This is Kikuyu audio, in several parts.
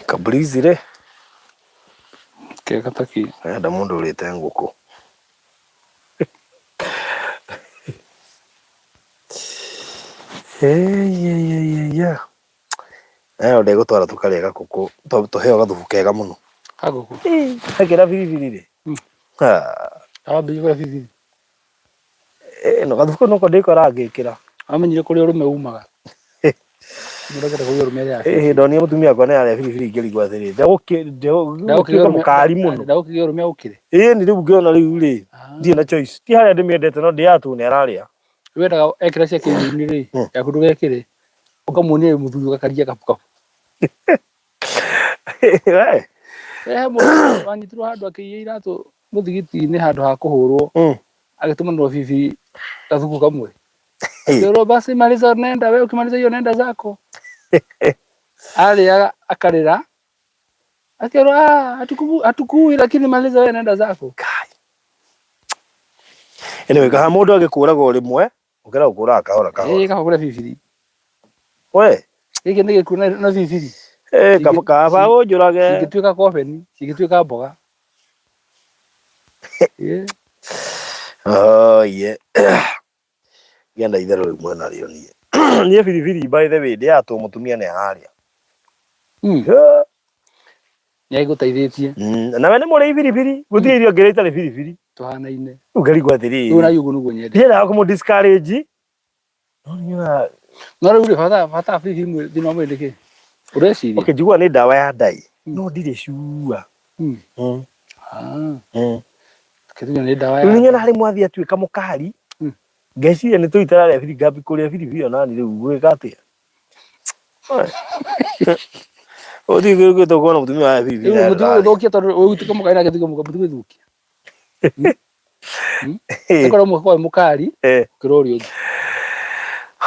Kaburizi rĩ. Kega ta kĩ. Enda mũndũ ũrĩte ngũkũ. Ĩyo ndĩgũtwara tũkarĩe gakũkũ tũheo gathubu kega mũno. Ka ngũkũ? Gekĩra biribiri rĩ. Awambĩrĩria kũrĩa biribiri? Ĩno gathubu kau noko ndĩkoraga ngĩkĩra. Wamenyire kũrĩa ũrũme umaga? Mũndũ kũrĩa ũrũme arĩaga biribiri. Ndonire mũtumia wakwa nĩ ararĩa biribiri ngĩrigwo atĩrĩ, ndegũtuĩka mũkari mũno. Ndagũkĩgĩa ũrũme agũkĩre? Ĩni rĩu ngĩona rĩu rĩ, ndirĩ na choice. Ti harĩa ndĩmĩendete no ndĩaga nĩ ararĩa. Wendaga ekĩra ciake irio-inĩ rĩ, yaku ndũgekĩre, ũkamuonia wĩ mũthuri ũgakaria kabukabu. We. He mũndũ wanyitirwo handũ akĩiya iratũ mũthigiti-inĩ handũ ha kũhũrwo, agĩtũmanĩrwo biribiri gathuku kamwe. Akĩrwo basi maliza nenda we ukimaliza hiyo nenda zako. Arĩaga akarĩra akĩrwo ah, hatukui lakini maliza we nenda zako. Kai. Anyway, kaha mũndũ agĩkũraga o rĩmwe, ũkĩra gũkũraga kahora kahora. Ĩĩ kaba kũrĩa biribiri. We. Gĩkĩ nĩ gĩkuũ na biribiri. Eh, kaba kaba ũnjũrage. Cingĩtuĩka kobeni, cingĩtuĩka mboga. Yeah. Oh, yeah. Ngenda itherũ rĩu mwena rĩo niĩ. Niĩ biribiri by the way ndĩatwo mũtumia nĩ ararĩa. Yeah. Nĩ agũteithĩtie. Nawe nĩ mũrĩi biribiri, gũtirĩ irio ngĩrĩa itarĩ biribiri. Tũhanaine. Rĩu ngarigwo atĩrĩrĩ. Rĩu na ũguo nĩguo nyendete. Ndiendaga kũmũ discourage. No nĩ nyonaga No rĩu rĩ bata bata wa biribiri thĩinĩ wa mwĩrĩ nĩ kĩ? Ũreciria? Okay, njiguaga nĩ ndawa ya ndai. No ndirĩ sure. Ah. Kĩtunya nĩ ndawa Rĩu ya nĩ nyonaga rĩmwe athiĩ atuĩka mũkari. Ngeciria nĩ tũitararĩa biribiri, ngambia kũrĩa biribiri ona niĩ rĩu ngwĩka atĩa? Ũthiĩ gwĩtwo kuona mũtumia wa biribiri Rĩu na mũtige ndũrarĩa. gũthũkia tondũ ũgũtuĩka mũkari nake atuĩke mũkari mũtige gũthũkia. Akorwo ũmwe akorwo mũkari gũkĩra ũrĩa ũngĩ.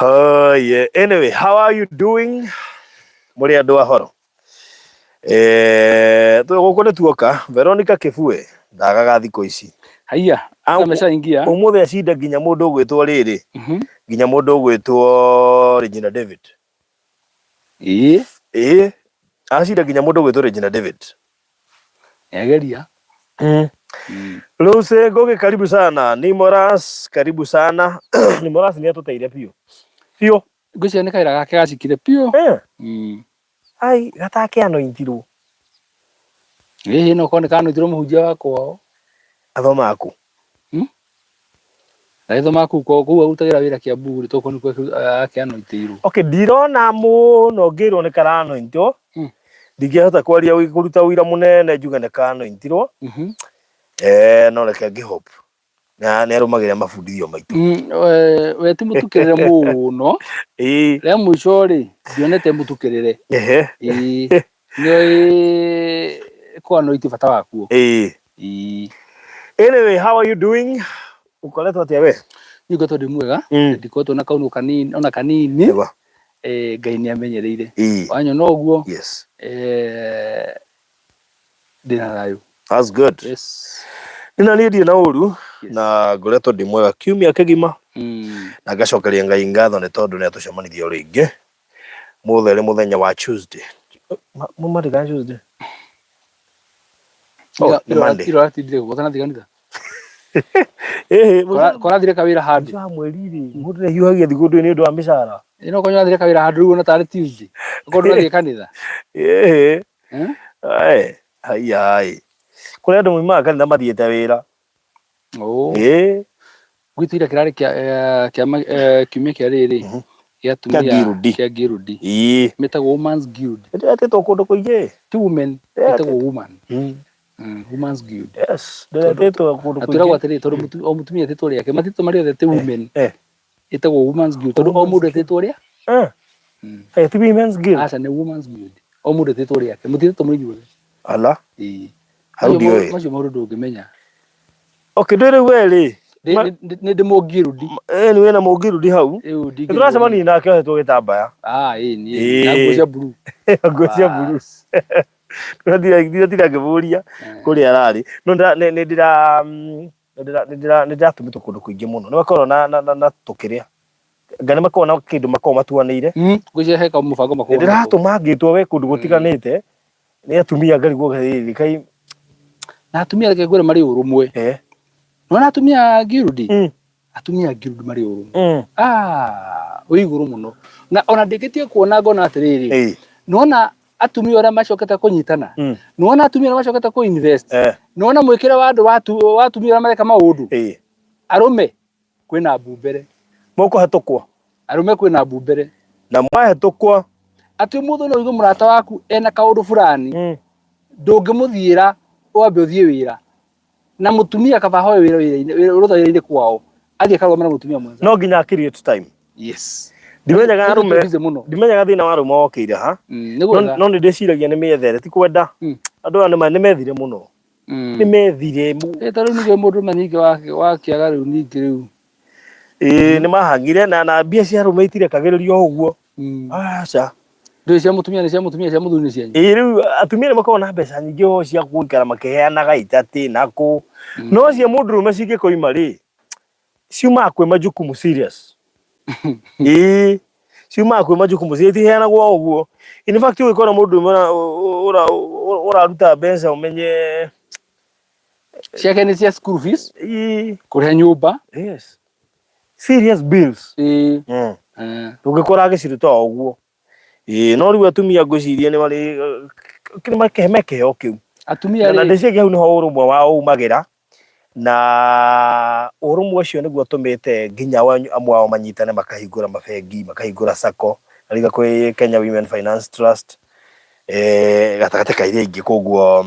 Oh, yeah. Anyway, how are you doing? Mũrĩ andũ ahoro. Eh, gũkũ nĩ tuoka Veronica Kĩbue ndagaga thikũ ici. Haiya, ameshaingia. Ũmũthĩ acinda nginya mũndũ ũgwĩtwo rĩrĩ. Nginya mũndũ ũgwĩtwo Regina David. Ĩĩ. Ĩĩ. Acinda nginya mũndũ ũgwĩtwo Regina David. Nĩageria. Lucy Ngugi karibu sana. Nimoras karibu sana. Nimoras nĩ atũteire biũ. Biũ. Ngwĩciria nĩ kawĩra gake gacikire biũ. Eh. Ai, gatakĩanointirwo. Ĩhĩ no korwo nĩ kanointirwo mũhunjia wa kwao. Athomaga kũ? Agĩthomaga kũu kwao, kũu arutagĩra wĩra Kiambu rĩ, tokorwo nĩkuo akĩanointĩirwo. Okay, ndirona mũno ngĩrwo nĩ karanointwo. Ndingĩhota kwaria kũruta ũira mũnene njuge nĩ kanointirwo. Eh, no reke ngĩ hope. Na nĩ arũmagĩrĩra mabundithio maitũ. We ti mũtukĩrĩre mũno. Ĩĩ. Rĩa mũico rĩ, ndionete mũtukĩrĩre. Ehe. Ĩĩ. Nĩoĩ kũanointi bata wakuo. Ĩĩ. Ĩĩ. Anyway, how are you doing? Ũkoretwo atĩa we? Niĩ ngoretwo ndĩ mwega, ndikoretwo na kaũndũ kanini ona kanini. Nĩguo. Ngai nĩ amenyereire. Ĩĩ. Wanyona ũguo. Yes. Ndĩna thayũ. That's good. Yes. Nĩ na niĩ ndirĩ na ũru na ngoretwo ndĩ mwega kiumia kĩgima na ngacokeria Ngai ngatho nĩ tondũ nĩ atũcemanirie o rĩngĩ mũthĩ ũrĩ mũthenya wa Tuesday. Monday kana Tuesday? Oh, nĩ Monday. Ira ũratindire kũ ũtanathiĩ kanitha? Ĩhĩ, Korathire kawĩra handũ. Mũico wa mweri rĩ, mũndũ nĩ ahiũhagia thikũ ndũĩ nĩ ũndũ wa mĩcara. Ĩ no korwo ũrathire kawĩra handũ rĩu ona tarĩ Tuesday. Okorwo ndũrathiĩ kanitha. Ĩhĩ. Eh? Ai, haiya ai. Kũrĩ andũ maumaga kanitha mathiĩte wĩra. Oh. Ĩĩ. Gwitũ ira kĩrarĩ kĩa kĩa kiumia kĩa rĩrĩ gĩa atumia Kĩa guild. kĩa guild. Ĩĩ. Metagwo women's guild. Ndĩretĩtwo kũndũ kũingĩ. Ti women, ĩtagwo woman. Women's guild. Yes, ndĩretĩtwo kũndũ Na twĩragwo kũingĩ. atĩrĩrĩ tondũ o mũtumia etĩtwo rĩake matitũ marĩ othe ti women. Ĩtagwo women's guild tondũ o mũndũ etĩtwo rĩa. Ti women's guild. Aca nĩ women's guild. O mũndũ etĩtwo rĩake. Mũtiĩtĩtwo mũrĩ inyuothe. Ala. Ĩĩ. Hau ndiũĩ. Macio maũndũ ndũngĩmenya. Okay, ndũĩ rĩu we rĩ. Nĩ ndĩ mũngirudi. Ĩĩ nĩ wĩna mũngirudi hau. Rĩu Nĩ tũracemanirie nake ohetwo gĩtambaya. Ah, ĩĩ niĩ. Na nguo cia blue. Nguo cia blue. Ndiratinda ngĩmũria kũrĩa ararĩ. No nĩ ndĩra nĩ ndĩratũmĩtwo kũndũ kũingĩ mũno. Nĩ makoragwo na tũkĩrĩa. Nga nĩ makoragwo na kĩndũ makoragwo matuanĩire. Ngwĩciria he kamũbango makoragwo nako. Nĩ ndĩratũma ngĩtwo we kũndũ gũtiganĩte. Nĩ atumia ngarigwo rĩrĩ kai. Na atumia reke ngwĩre marĩ ũrũmwe. Nona atumia a Guild? Atumia a Guild marĩ ũrũmwe. Ah, wĩ igũrũ mũno. Na ona ndĩkĩtie kuona ngona atĩrĩrĩ. Nona atumia ũrĩa macokete kũnyitana. Nona atumia ũrĩa macokete kũ invest. Nona mwĩkĩre wa andũ wa atumia ũrĩa mareka maũndũ. Arũme kwĩna mbu mbere. Mũkũhetũkwo. Arũme kwĩna mbu mbere. Na mwahetũkwo. Atĩ ũmũthĩ no ũigue mũrata waku ena kaũndũ fulani. Ndũngĩmũthiĩra wambe ũthiĩ wĩra. Na mũtumia kaba ahoe wĩra wĩra-inĩ rũtha wĩra-inĩ kwao athiĩ akarũgame na mũtumia mwenza. No nginya create time. Yes. Ndimenyaga arũme busy mũno. Ndimenyaga thĩna wa arũme wokĩire ha. Nĩ gwetha. No nĩ ndĩciragia nĩ mĩethere ti kwenda. Andũ aya nĩ methire mũno. Nĩ methire. Ta rĩu ningĩ mũndũ ningĩ wa kĩaga rĩu ningĩ rĩu. Ĩĩ nĩ mahang'ire na mbia cia arũme itirekagĩrĩrio ũguo. Aca. Ndũĩ cia mũtumia nĩ cia mũtumia, cia mũthuri nĩ cianyu. Ĩĩ rĩu atumia nĩ makoragwo na mbeca nyingĩ o cia gũikara makĩheanaga itatĩ na kũ. No cia mũndũrũme cingĩkoima rĩ, ciumaga kwĩ majukumu serious. Ĩĩ ciumaga kwĩ majukumu serious, itiheanagwo o ũguo. In fact ũngĩkora mũndũrũme ũraruta mbeca ũmenye ciake nĩ cia school fees, kũrĩha nyũmba. Yes. Serious bills. Ĩĩ. Ndũngĩkora agĩciruta o ũguo. Ĩĩ no rĩu atumia ngwĩciria nĩ marĩ nĩ me kĩheo kĩu. Atumia Na ndĩciria hau nĩho ũrũmwe wao umagĩra na ũrũmwe ũcio nĩguo ũtũmĩte nginya amwe ao manyitane makahingũra mabengi, makahingũra sacco, na rĩu kwĩ Kenya Women Finance Trust gatagatĩ ka iria ingĩ koguo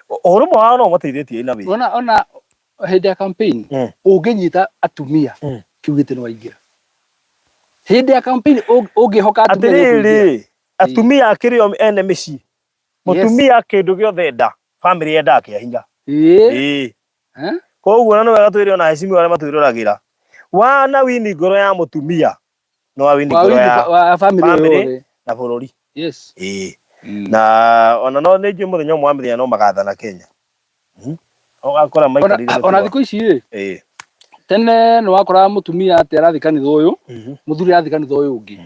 ũrũmwe wao no ũmateithĩtie in a way. Ona ona hĩndĩ ya campaign ũngĩnyita atumia kĩu gĩtĩ nĩ waingĩra. Hĩndĩ ya campaign ũngĩhoka atumia nĩ ũkũingĩra. Atĩrĩrĩ, atumia akĩrĩ o ene mĩciĩ. Mũtumia kĩndũ gĩothe enda, famĩlĩ yendaga kĩa hinya. Ĩĩ. Koguo na nĩ wega twĩre ona heshimiwa arĩa matwĩroragĩra. Wana wini ngoro ya mũtumia, no wini ngoro ya famĩlĩ na bũrũri. Yes. Ĩĩ. Na ona no nĩ njũĩ mũthenya ũmwe wa mĩthenya no magathana Kenya. Ũgakora maikarĩire Ona thikũ ici rĩ, tene nĩ wakoraga mũtumia atĩ arathiĩ kanitha ũyũ, mũthuri arathiĩ kanitha ũyũ ũngĩ.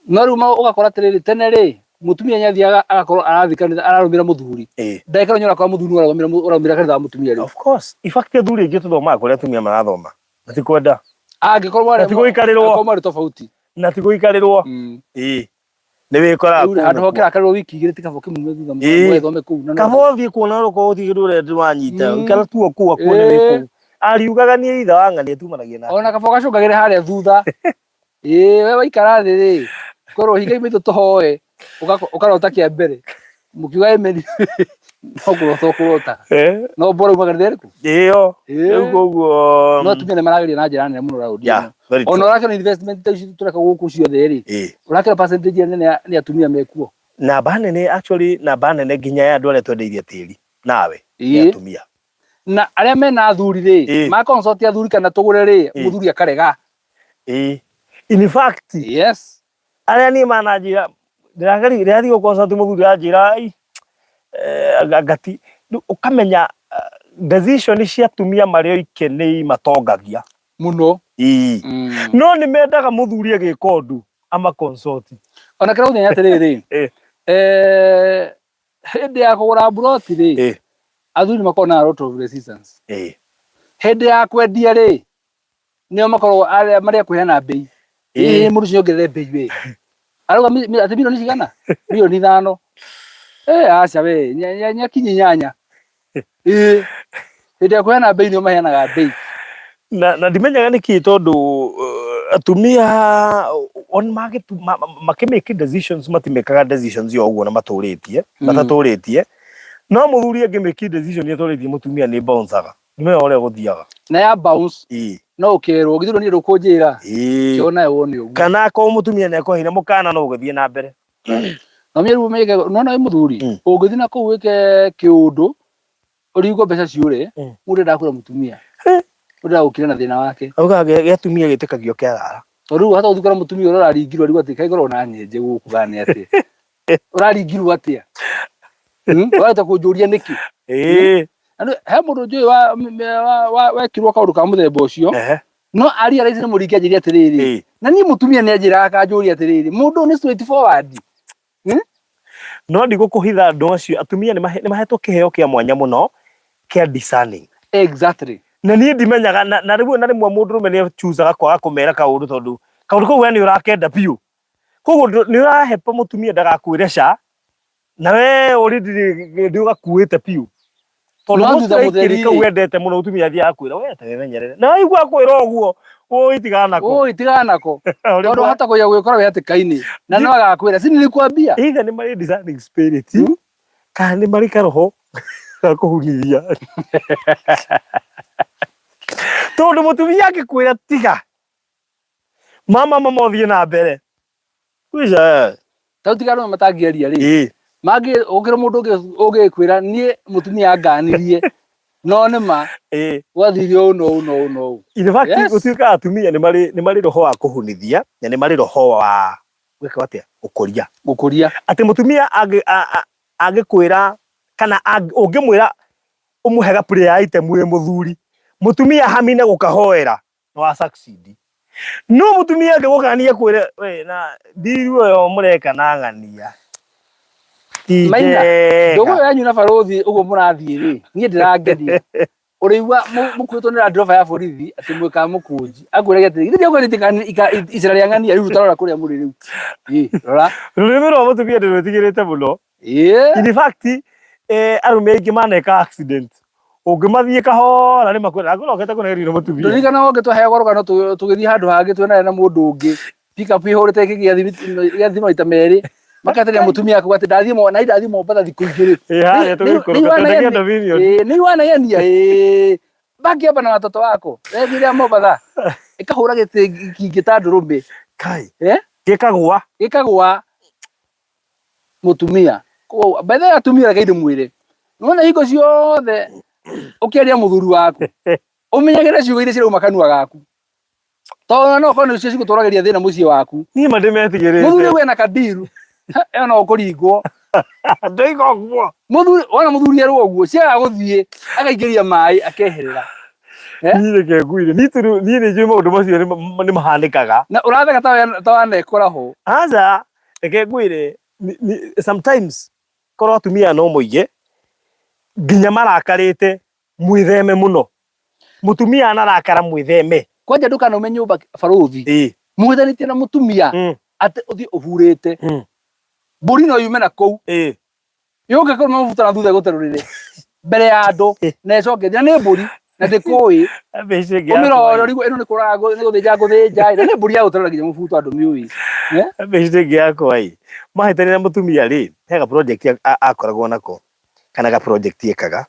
No rĩu ũgakora atĩrĩrĩ, tene rĩ, mũtumia nĩ athiaga agakorwo arathiĩ kanitha ararũmĩra mũthuri. Ndagĩka ĩyo nĩ ũrakora mũthuri nĩwe ũrarũmĩra kanitha wa mũtumia rĩu. Of course. In fact athuri aingĩ tũthomaga kũrĩa atumia marathoma. Na ti kwenda. Angĩkorwo mwarĩ Na ti gũikarĩrwo. Angĩkorwo mwarĩ tofauti. Na ti gũikarĩrwo. Ĩĩ. Nĩ wĩkoraga Rĩu handũ ho kĩrakarĩrwo wiki igĩrĩ ti kaba ũkĩmume thutha mũgethome kũu. Na Kaba ũthiĩ kuona ũkorwo ũthiĩ kĩndũ ũrĩa wanyita. Ikara tu o kũu akuone wĩ kũu. Ariugaga niĩ ithe wa ng'ania tumanagia nake. Ona kaba ũgacũngagĩre harĩa thutha. Ĩĩ we waikara thĩ rĩ, korwo hingai maitũ tũhoe, ũkarota kĩa mbere. Mũkiuga amen no kũrota ũkũrota. No bora umaga kanitha ĩrĩkũ? Ĩyo. Rĩu koguo No atumia nĩ marageria na njĩra nene mũno raundi ĩno. Ona ũrakĩona investment ta ici tũreka gũkũ ciothe rĩ, ũrakĩona percentage ĩrĩa nene nĩ atumia mekuo. Namba nene actually namba nene nginya ya andũ arĩa twendeirie tĩri nawe nĩ atumia. Na arĩa mena athuri rĩ, ma consult athuri kana tũgũre rĩ, mũthuri akarega. In fact, Yes. arĩa niĩ mananjĩra ndĩrageria ndĩrathiĩ gũ consult mũthuri aranjĩra ai ngati rĩu ũkamenya decision cia atumia marĩ oike nĩ imatongagia Mũno. Ĩĩ. No nĩ mendaga mũthuri agĩka ũndũ ama consult. Ona kĩrĩa gũthenya atĩrĩrĩ, hĩndĩ ya kũgũra mburoti rĩ, athuri makoragwo na a lot of resistance. Hĩndĩ ya kwendia rĩ, nĩo makoragwo arĩa marĩa kũheana mbei. Ĩĩ mũndũ ũcio ongerere mbei we. Arauga atĩ milioni cigana? Milioni 5. Aca we, nyakinyi 8. Ĩĩ. Hĩndĩ ya kũheana mbei nĩo maheanaga mbei. Na ndimenyaga nĩkĩ tondũ atumia on makĩ make decisions matimekaga decisions yo ũguo na matũrĩtie matatũrĩtie no mũthuri angĩ make decision atũrĩtie mũtumia nĩ bounceaga ndimenyaga ũrĩa gũthiaga na ya bounce no ũkerwo githĩ niĩ ndũkũnjĩra kĩona nawe wone ũguo kana akorwo mũtumia nĩ akũheire mũkana no ũgĩthiĩ na mbere na mĩru mĩke nona wĩ mũthuri ũngĩthiĩ na kũu wĩke kĩũndũ ũringwo mbeca ciũre mũndũ endaga kwĩra mũtumia mũndũ endaga gũkira na thĩna wake auga gĩatumia gĩtĩkagio kĩarara tondũ rĩu hata gũthiĩ kwĩra mũtumia ũrĩa ũraringirwo arigwo atĩ kaĩ ngoragwo na nyenje gũkũ kana nĩ atĩa ũraringirwo atĩa ũrahota kũnjũria nĩkĩ he mũndũ njũĩ wekirwo kaũndũ ka mũthemba ũcio no a realize nĩ mũringi anjĩria atĩrĩrĩ na niĩ mũtumia nĩ anjĩraga akanjũria atĩrĩrĩ mũndũ ũyũ nĩ straight forward. No ndigũkũhitha andũ acio atumia nĩ mahetwo kĩheo kĩa mwanya mũno kĩa discerning. Na niĩ ndimenyaga na rĩmwe na rĩmwe mũndũrũme nĩ achuzaga kwaga kũmera kaũndũ tondũ kaũndũ kau we nĩ ũrakenda biũ. Koguo nĩ ũrahepa mũtumia ndagakwĩre ca na we already nĩ ũgakuĩte biũ. Tondũ No most thutha likely mũtheri kau rĩ. wendete mũno mũtumia athiaga akwĩra we ta wĩmenyerere. Na waigua akwĩra ũguo ũi tigana nako. Ũi tigana nako. Ũrĩ Tondũ hata kũiya gwĩkora wĩ hatĩka-inĩ. Na no agakwĩra si nilikwambia. Either nĩ marĩ discerning spirit kana nĩ marĩ karoho ga kũhunithia. Tondũ mũtumia angĩkwĩra tiga mama mama ũthiĩ na mbere. Kwica. Ta rĩu tiga arũme matangĩaria rĩ. Ĩĩ. Mangĩ ũkĩra mũndũ ũngĩ ũngĩkwĩra niĩ mũtumia anganirie no nĩ ma Ĩĩ. gwathire ũũ na ũũ na ũũ na ũũ. In fact, Yes. gũtuĩka atumia nĩ marĩ roho wa kũhunithia na nĩ marĩ roho wa gwĩka atĩa gũkũria. Gũkũria. Atĩ mũtumia angĩkwĩra kana ũngĩmwĩra ũmũhe ga prayer item wĩ mũthuri, mũtumia hamine gũkahoera nĩ wa succeed. No mũtumia angĩgũkania akwĩre we na ndiru ĩyo mũreka na ng'ania ti Maina, njega. ndũgũ ĩyo yanyu na barũthi ũguo mũrathiĩ rĩ, niĩ ndĩrangenia. Ũrĩigua mũkuĩtwo nĩ Land Rover ya borithi atĩ mwĩka mũkũnji. Akwĩraga atĩrĩ, githĩ ndiakwĩrĩte icera rĩa ng'ania rĩu tarora kũrĩa mũrĩ rĩu. Ĩ, rora. Rũrĩmĩ rwa mũtumia ndĩrwĩtigĩrĩte mũno. Ĩ. In fact, arũme aingĩ maneka accident ũngĩmathiĩ kahora nĩ makwĩra ngũrokete kũnegerio nĩ mũtumia. Ndirikana ũngĩ twaheagwo rũgano tũgĩthiĩ handũ hangĩ twĩnaye na mũndũ ũngĩ pick up ihũrĩte gĩathiĩ maita merĩ makateria mũtumia akuga atĩ ndathiĩ na ndathiĩ Mombatha thikũ igĩrĩ. Ĩ, harĩa tũgĩikũrũka, twendagia Dominion. Ĩ, nĩ wanegenia ĩ baki hapa na watoto wako wethire Mombatha ĩkahũra gĩtĩ kingĩ ta ndũrũme. Kai. Eh? Gĩkagũa. Gĩkagũa mũtumia. Koguo by the way atumia reke ndĩmwĩre nĩwona hingo ciothe ũkĩaria mũthuri waku ũmenyagĩrĩre ciugo iria cirauma kanua gaku tondũ no ũkorwo nĩcio cigũtwaragĩria thĩna mũciĩ waku. Niĩ ma ndĩmetigĩrĩte. Mũthuri ũyũ ena kandiru ĩyo no ũkũringwo. Ndoiga ũguo. Mũthuri wona mũthuri erwo ũguo ciaga gũthiĩ akaingĩria maĩ akeherera. Eh? Niĩ reke ngwĩre niĩ tondũ niĩ nĩ njũĩ maũndũ macio nĩ mahanĩkaga. Na ũratheka ta wanekora ho. Aca reke ngwĩre sometimes korwo atumia no moige nginya marakarĩte mwĩtheme mũno. Mũtumia anarakara mwĩtheme. Kwanja ndũkanaume nyũmba barũthi. Ĩĩ. Mũhĩtanĩtie na mũtumia atĩ ũthiĩ ũhurĩte. Mbũri no yume na kũu. Ĩĩ. Yũke kũu mabuta na thutha ĩgũterũrĩre mbere ya andũ na ĩcoke na nĩ mbũri na ndĩkũĩ. Mbeca ĩngĩ yakwa Ũmĩrore ũrigwo ĩno nĩ kũraga nĩ gũthĩnja ngũthĩnja na nĩ mbũri ya gũterũra nginya mũbuto andũ mĩũĩ. Mbeca ĩngĩ yakwa ĩ mahĩtania na mũtumia rĩ he ga project akoragwo nako kana ga project ekaga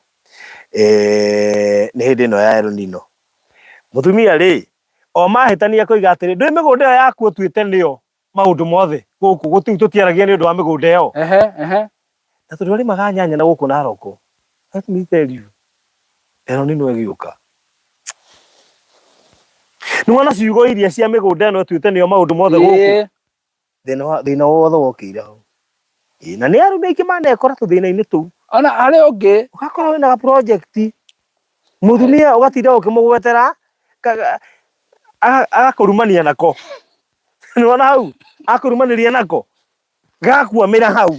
nĩ hĩndĩ ĩno ya El Nino. Mũtumia rĩ o mahĩtania akoiga atĩrĩ ndũĩ mĩgũnda ĩyo yaku ũtuĩte nĩyo maũndũ mothe gũkũ gũtirĩ tũtiaragia nĩ ũndũ wa mĩgũnda ĩyo. Ehe, ehe. Na tondũ arĩmaga nyanya na gũkũ Narok, let me tell you, El Nino ĩgĩũka. Nĩ wona ciugo iria cia mĩgũnda ĩno ĩtuĩte nĩyo maũndũ mothe gũkũ. Ĩĩ. Thĩna wothe wokĩire hau. Ĩĩ, na nĩ arũme aingĩ manekora tũthĩna-inĩ tũu. Ona harĩ ũngĩ. Ũgakora wĩna ga project, mũtumia ũgatinda ũkĩmũgwetera, agakũrumania nako. Nĩ wona hau? Akũrumanĩria nako. Gakwamĩra hau.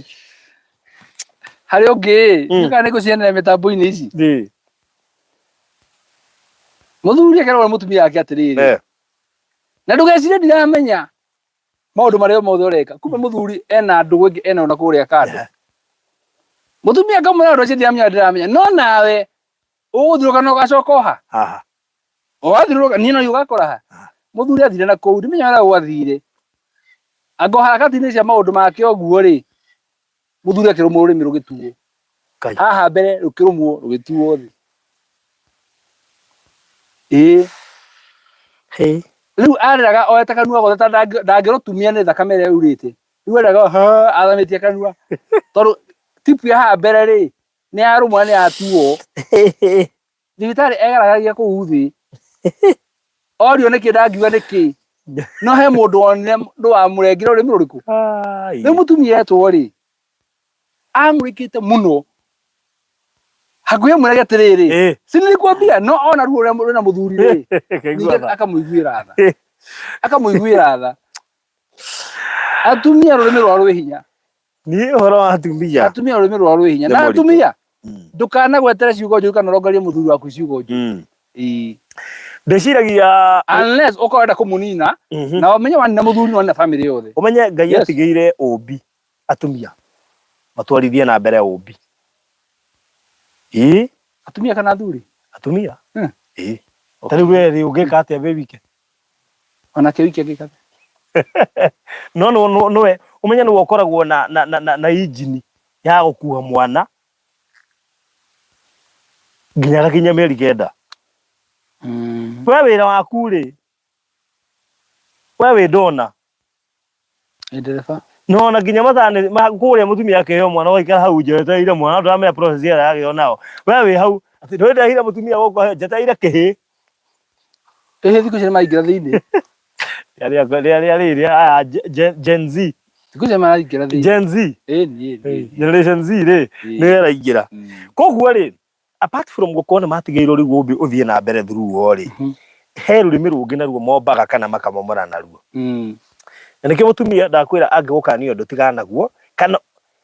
Harĩ ũngĩ, ndiũĩ kana nĩ ngũcianĩra mĩtambo-inĩ ici. Ĩĩ. Mũthuri akerwo nĩ mũtumia wake atĩrĩrĩ, na ndũgecirie ndiramenya maũndũ marĩa mothe ũreka. Kumbe mũthuri ena ndũgũ ĩngĩ ena ona kũrĩa kando. Mũtumia akamwĩra ũndũ ũcio ndiramenya ndiramenya, no nawe ũgũthiũrũrũka na ũgacoka o ha? Haha. Wathiũrũrũka niĩ no ũgakora ha? Mũthuri athire na kũu, ndimenya ũrĩa gwathire. Anga o harakati-inĩ cia maũndũ make ũguo rĩ, mũthuri akĩrũmwo rũrĩmĩ rũgĩtuo. Kai. Haha mbere rũkĩrũmwo rũgĩtuo thĩ. Ĩĩ. Hey. Rĩu arĩraga oete kanua gothe ta ndangĩrũtumia nĩ thakame ĩrĩa yurĩte. Rĩu arĩraga ha athamĩtie kanua. Tondũ tipu ya haha mbere rĩ, nĩ yarũmwo na nĩ yatuo. Thibitarĩ egaragaria kũu thĩ. Orio nĩkĩ ndangiuga nĩkĩ. No he mũndũ wonire ndũ wamũrengire rũrĩmĩ rũrĩkũ. Ai. Rĩu mũtumia etwo rĩ, amũrĩkĩte mũno. Hakuhĩ amwĩrage atĩrĩrĩ, si nilikwambia, no ona ruo rũrĩa rwĩna mũthuri rĩ, Kaigua ningĩ tha. akamũiguĩra tha. Akamũiguĩra tha. Atumia rũrĩmĩ rwao rwĩ hinya. Niĩ ũhoro wa atumia. Atumia rũrĩmĩ rwao rwĩ hinya. Nĩ Na mũritũ. atumia ndukanagwetere ciugo njũru kana ũrongorie mũthuri waku ciugo njũru. Ĩĩ. Ndĩciragia Unless ũkorwo ũrenda kũmũnina na ũmenye wanina mũthuri nĩ wanina family yothe. Ũmenye Ngai atigĩire ũmbi atumia matwarithie na mbere ũmbi. Ĩĩ. Atumia kana athuri? Atumia. Ĩĩ. Ta rĩu we rĩ ũngĩka atĩa wĩ wike? Onake wiki angĩka atĩa? No nĩwe ũmenye nĩwe ũkoragwo na na na na, na injini ya gũkua mwana nginya agakinya mĩeri 9. We wĩra waku rĩ, we wĩ ndona. Nĩ ndereba. No na nginya mathaa nĩ kũrĩa mũtumia akĩheo mwana ũgaikara hau nja wetereire mwana ndũramenya process ĩrĩa yagĩo nao. We wĩ hau atĩ ndũĩ ndehire mũtumia gũkũ njetereire kĩhĩ. Kĩhĩ thikũ ici nĩ maraingĩra thĩinĩ. Rĩrĩa rĩrĩa rĩrĩ aya Gen Z. Thikũ ici nĩ maraingĩra thĩinĩ. Gen Z. Ĩni ĩni. Generation Z rĩ nĩyo ĩraingĩra. Koguo rĩ apart from gũkorwo nĩ matigĩirwo rĩu ũmbi ũthiĩ na mbere through o rĩ he rũrĩmĩ rũngĩ naruo mombaga kana makamomora naruo. Na nĩkĩo mũtumia ndakwĩra angĩgũkania ũndũ tigana naguo kana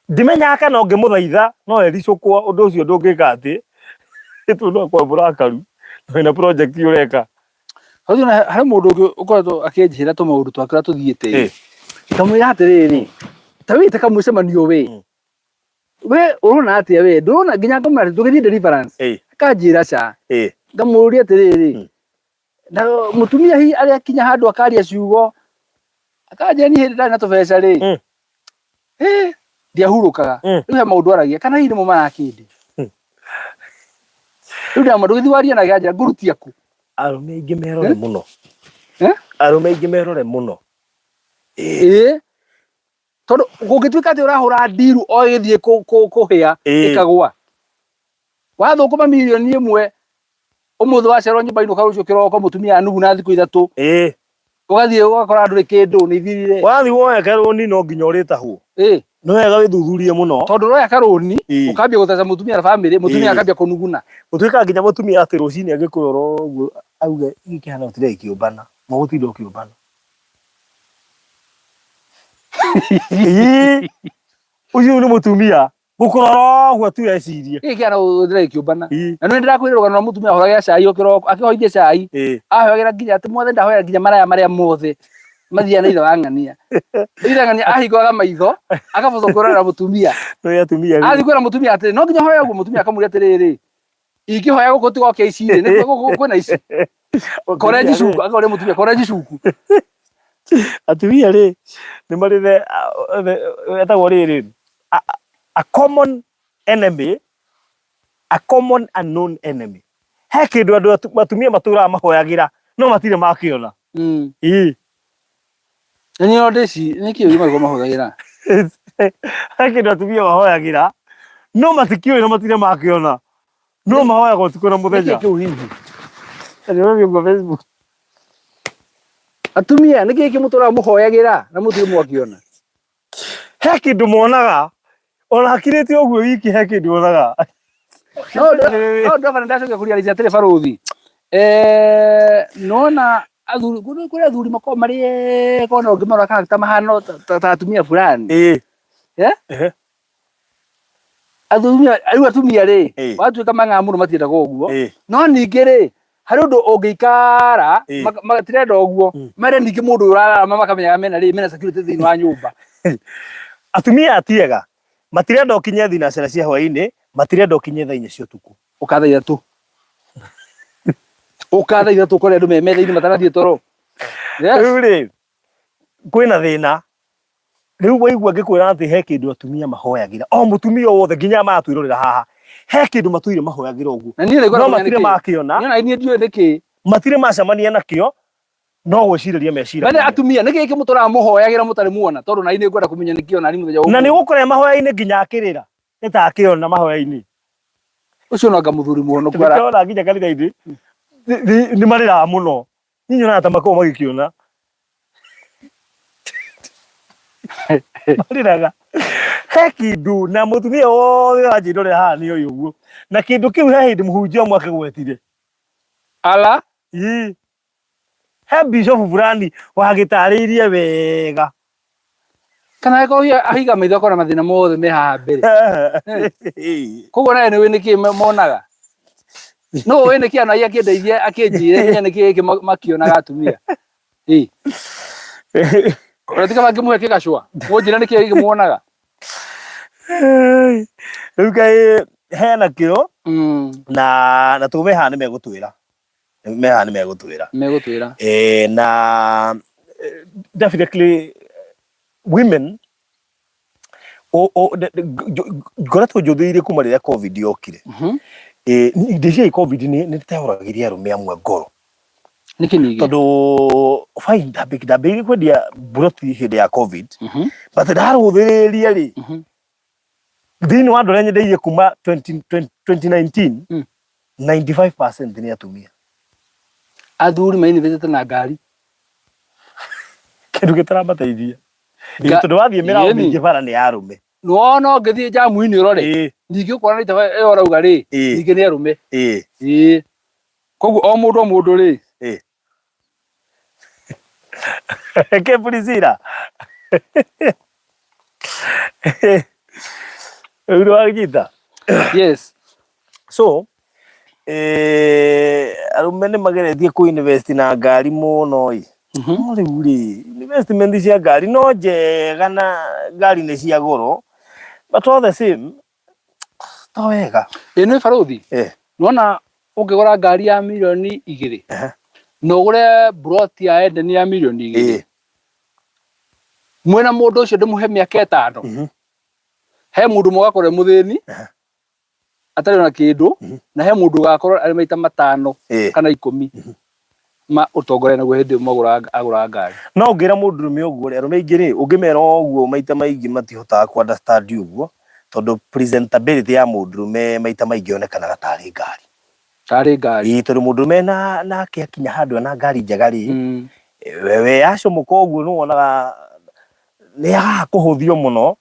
ndimenyaga kana ũngĩmũthaitha no ericũkwo ũndũ ũcio ndũngĩka atĩ tondũ no akorwo mũrakaru na wĩna project ũreka. Hau na harĩ mũndũ ũngĩ ũkoretwo akĩnjĩra tũmaũndũ twake ũrĩa tũthiĩte. Ngamwĩra atĩrĩrĩ, ta wĩte kamũcemanio we. We ũrona atĩa we? Ndũrona nginya ngamwĩra atĩ tũgĩthiĩ deliverance. Akanjĩra ca. Ngamũria atĩrĩrĩ, na mũtumia hihi arĩa akinya handũ akaria ciugo, akanjĩra niĩ hĩndĩ ndarĩ na tũbeca rĩ, ndiahurũkaga. Rĩu he maũndũ aragia, kana hihi nĩmo marakĩndĩ. Rĩu ndamwĩra ndũgĩthiĩ warie nake anjĩra ngũrutia kũ? Arũme aingĩ merore mũno. Arũme aingĩ merore mũno. Ĩĩ. Tondũ kũngĩtuĩka atĩ ũrahũra ndiru o ĩgĩthiĩ kũhĩa ĩkagũa. Wathũkũma mirioni 1 ũmũthĩ wacerwo nyũmba inũka rũciũ kĩroko mũtumia anuguna thikũ 3. Ũgathiĩ ũgakora ndũrĩ kĩndũ nĩ ithirire. Wathiĩ woya karũni no nginya ũrĩtahwo. Nĩ wega wĩthuthurie mũno. Tondũ ũroya karũni ũkambia gũteca mũtumia na bamĩrĩ, mũtumia akambia kũnuguna. Gũtuĩka nginya mũtumia atĩ rũcinĩ angĩkũrora ũguo auge gĩkĩ kĩhana gũtinda gĩkĩũmbana, mũgũtinda ũkĩũmbana. Ũcio nĩ mũtumia gũkũrora ũguo tu ecirie. Gĩkĩ kĩhana gũtinda gĩkĩũmbana. Na nĩ ndĩrakwĩra rũgano rwa mũtumia ahoyaga cai o kĩroko, akĩhoithia cai. Ahoyagĩra nginya atĩ mothe ndahoyaga nginya maraya marĩa mothe mathiaga na ithe wa ng'ania. Ithe ng'ania ahingũraga maitho akabotwo kwĩrorera mũtumia. Nĩ atumia. Athiĩ kwĩra mũtumia atĩrĩ, no nginya hoya ũguo, mũtumia akamũria atĩrĩrĩ, ingĩhoya gũkũ tigoke ici rĩ, nĩ gũkũ kwĩna ici. Korenji cuku, akoria mũtumia korenji cuku. Atumia rĩ nĩ marĩ the etagwo rĩrĩ a common enemy, a common unknown enemy. He kĩndũ andũ atumia matũraga mahoyagĩra no matirĩ makĩona. Ĩĩ. Na niĩ no ndĩci nĩ kĩĩ ũgima mahũthagĩra? He kĩndũ atumia mahoyagĩra no matikĩũĩ na matirĩ makĩona. No mahoyaga ũtukũ na mũthenya. Nĩkĩ kĩu hihi? Nĩ ũguo Facebook. Atumia nĩkĩ kĩ mũtũraga mũhoyagĩra na mũtirĩ mwakĩona? He kĩndũ monaga ona hakirĩte ũguo wiki he kĩndũ onaga. No no ndabana ndacokia kũria atĩrĩ barũthi. Nona athuri kũrĩ athuri makoragwo marĩ ega ona ũngĩmarora kana ta mahana ta atumia fulani. Athuri rĩu atumia rĩ watuĩka mang'aa mũno matiendaga ũguo. No ningĩ rĩ harĩ ũndũ ũngĩikara matirenda ũguo mere ningĩ mũndũ ũyũ ũrararama makamenyaga mena rĩ mena security thĩinĩ wa nyũmba. Atumia ti ega matirenda ũkinye thinacara cia hwainĩ, matirenda ũkinye thaa 4 cia ũtukũ. Ũka thaa 3. Ũka thaa 3 ũkore andũ me metha-inĩ matarathiĩ toro. Rĩu rĩ kwĩna thĩna. Rĩu waigua ngĩkwĩra atĩ he kĩndũ atumia mahoyagĩra, o mũtumia o wothe nginya maratwĩrorera haha, he kĩndũ matũire mahoyagĩra ũguo. Na niĩ No matirĩ makĩona. Niĩ na niĩ ndiũĩ nĩkĩ. Matirĩ macemania nakĩo, no gwĩcirĩria meciragia. Bene atumia nĩkĩ gĩkĩ mũtũraga mũhoyagĩra mũtarĩ muona, tondũ na niĩ ngwenda kũmenya nĩkĩ ona niĩ mũthenya ũmwe. Na nĩ ũgũkora mahoya-inĩ nginya akĩrĩra, nĩ ta akĩona mahoya-inĩ. Ũcio no anga mũthuri mũhonoku ara. Nĩkĩo nginya kanitha-inĩ nĩ marĩraga mũno. Niĩ nyonaga ta makoragwo magĩkĩona. Marĩraga. He kĩndũ na mũtumia wothe ũranjĩrorera haha nĩ oĩ ũguo. Na kĩndũ kĩu he hĩndĩ mũhunjia ũmwe akĩgwetire. Ala? Ĩĩ. He bishop fulani wagĩtarĩirie wega. Kana angĩkorwo ahiga maitho akona mathĩna mothe me haha mbere. Koguo nawe nĩ ũĩ nĩkĩ monaga. No ũĩ nĩkĩ anaĩ akĩndeithia akĩnjĩre nginya nĩkĩ gĩkĩ makĩonaga atumia. Ĩ. Ũratiga mangĩmũhe kĩgacũa. Mũnjĩre nĩkĩ gĩkĩ muonaga. Rĩu kaĩ hena kĩo na tũme haha nĩ megũtwĩra. Me haha nĩ megũtwĩra. Megũtwĩra. Na definitely women ngoretwo njũthĩrĩirie kuma rĩrĩa COVID yokire. Ndĩciria COVID nĩ ĩtehũragĩria arũme amwe ngoro. Nĩkĩ ningĩ? Tondũ fine ndambĩrĩirie kwendia mburoti hĩndĩ ya COVID. But ndarũthĩrĩria rĩ, thĩinĩ wa andũ arĩa nyendeirie kuma 2019, 95% nĩ atumia. Athuri mainvestĩte na ngari. Kĩndũ gĩtaramateithia. Tondũ wathiĩ mĩraũ mĩingĩ bara nĩ ya arũme. Nĩwona ũngĩthiĩ njamu-inĩ ũrore. Ningĩ ũkona nĩ ĩyo ũrauga rĩ, ningĩ nĩ arũme. Ĩĩ. Koguo o mũndũ o mũndũ rĩ. Ke Priscilla. Rĩu nĩwanyita? Yes. So, arũme nĩ mageretie kũ invest na ngari mũno ĩ. No rĩu rĩ, investment cia ngari no njega na ngari nĩ cia goro, but all the same, to wega. Ĩ nĩ barũthi? Nĩwona ũngĩgũra ngari ya mirioni 2 na ũgũre mburoti ya Eden ya mirioni 2 mwĩna mũndũ ũcio ndĩmũhe mĩaka 5, he mũndũ ũmwe ũgakorwo e mũthĩni atarĩ na kĩndũ, na he mũndũ ũgakorwo arĩ maita 5 kana 10 ma ũtongoria naguo hĩndĩ ĩyo agũraga ngari. No ũngĩra mũndũrũme ũguo rĩ, arũme aingĩ rĩ, ũngĩmera ũguo maita maingĩ matihotaga kũ understand ũguo, tondũ presentability ya mũndũrũme maita maingĩ yonekanaga tarĩ ngari. Tarĩ ngari. Ĩĩ, tondũ mũndũrũme nake akinya handũ ena ngari njega rĩ, we yacomũka ũguo nĩ wonaga nĩ yagaga kũhũthio mũno.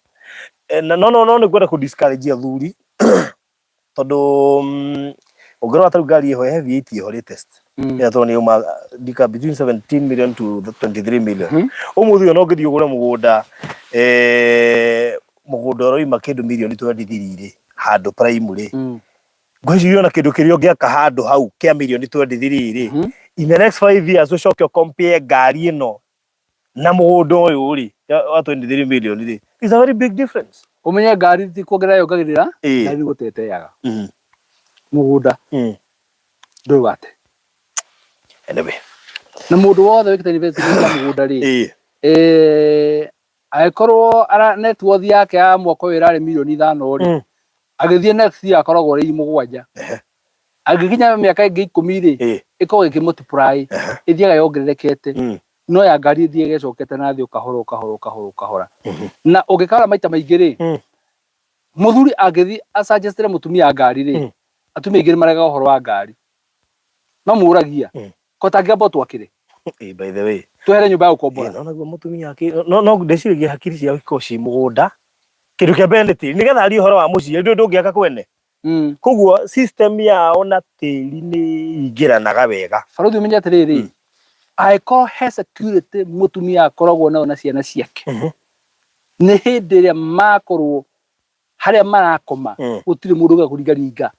Na no no no nĩ ngwenda kũ discourage athuri tondũ ũngĩrora ta rĩu ngari ĩho ya V8 ĩho latest ĩrĩa tondũ nĩ yauma ndika between 17 million to 23 million. Ũmũthĩ ũyũ no ũngĩthiĩ ũgũre mũgũnda, mũgũnda ũroima kĩndũ mirioni 23 rĩ, handũ prime rĩ, ngwĩciria ona kĩndũ kĩrĩa ũngĩaka handũ hau kĩa mirioni 23 rĩ, in the next 5 years ũcoke ũ compare ngari ĩno na mũgũnda ũyũ rĩ wa 23 million rĩ, is a very big difference. Ũmenye ngari ti kuongerera yongagĩrĩra, ngari nĩ gũteteaga. Mũgũnda ndũrĩ wate. Anyway. Na mũndũ wothe wĩkĩte investment ya mũgũnda rĩ, angĩkorwo net worth yake ya mwaka ũyũ ĩrarĩ mirioni 5 rĩ, agĩthiĩ next year akoragwo arĩ 7. Angĩkinya mĩaka ĩngĩ 10 rĩ, ĩkoragwo ĩkĩ multiply, ĩthiaga yongererekete. No ya ngari ĩthiaga ĩcokete na thĩ o kahora o kahora o kahora o kahora. Na ũngĩkara maita maingĩ rĩ, mũthuri angĩthiĩ asuggestĩre mũtumia ngari rĩ, atumia aingĩ nĩ maregaga ũhoro wa ngari. No mũragia, ko tangĩamba ũtwakĩre? By the way. Twehere nyũmba ya gũkombora. No naguo mũtumia no no ndĩciragia hakiri ciao ikoragwo ciĩ mũgũnda. Kĩndũ kĩa mbere nĩ tĩri, nĩgetha arie ũhoro wa mũciĩ, ndũĩ ndũngĩaka kwene. Koguo system yao na tĩri nĩ ingĩranaga wega. Barũthi ũmenye atĩrĩrĩ, angĩkorwo he security mũtumia akoragwo nayo na ciana ciake, nĩ hĩndĩ ĩrĩa makorwo harĩa marakoma, gũtirĩ mũndũ ũgũka kũringaringa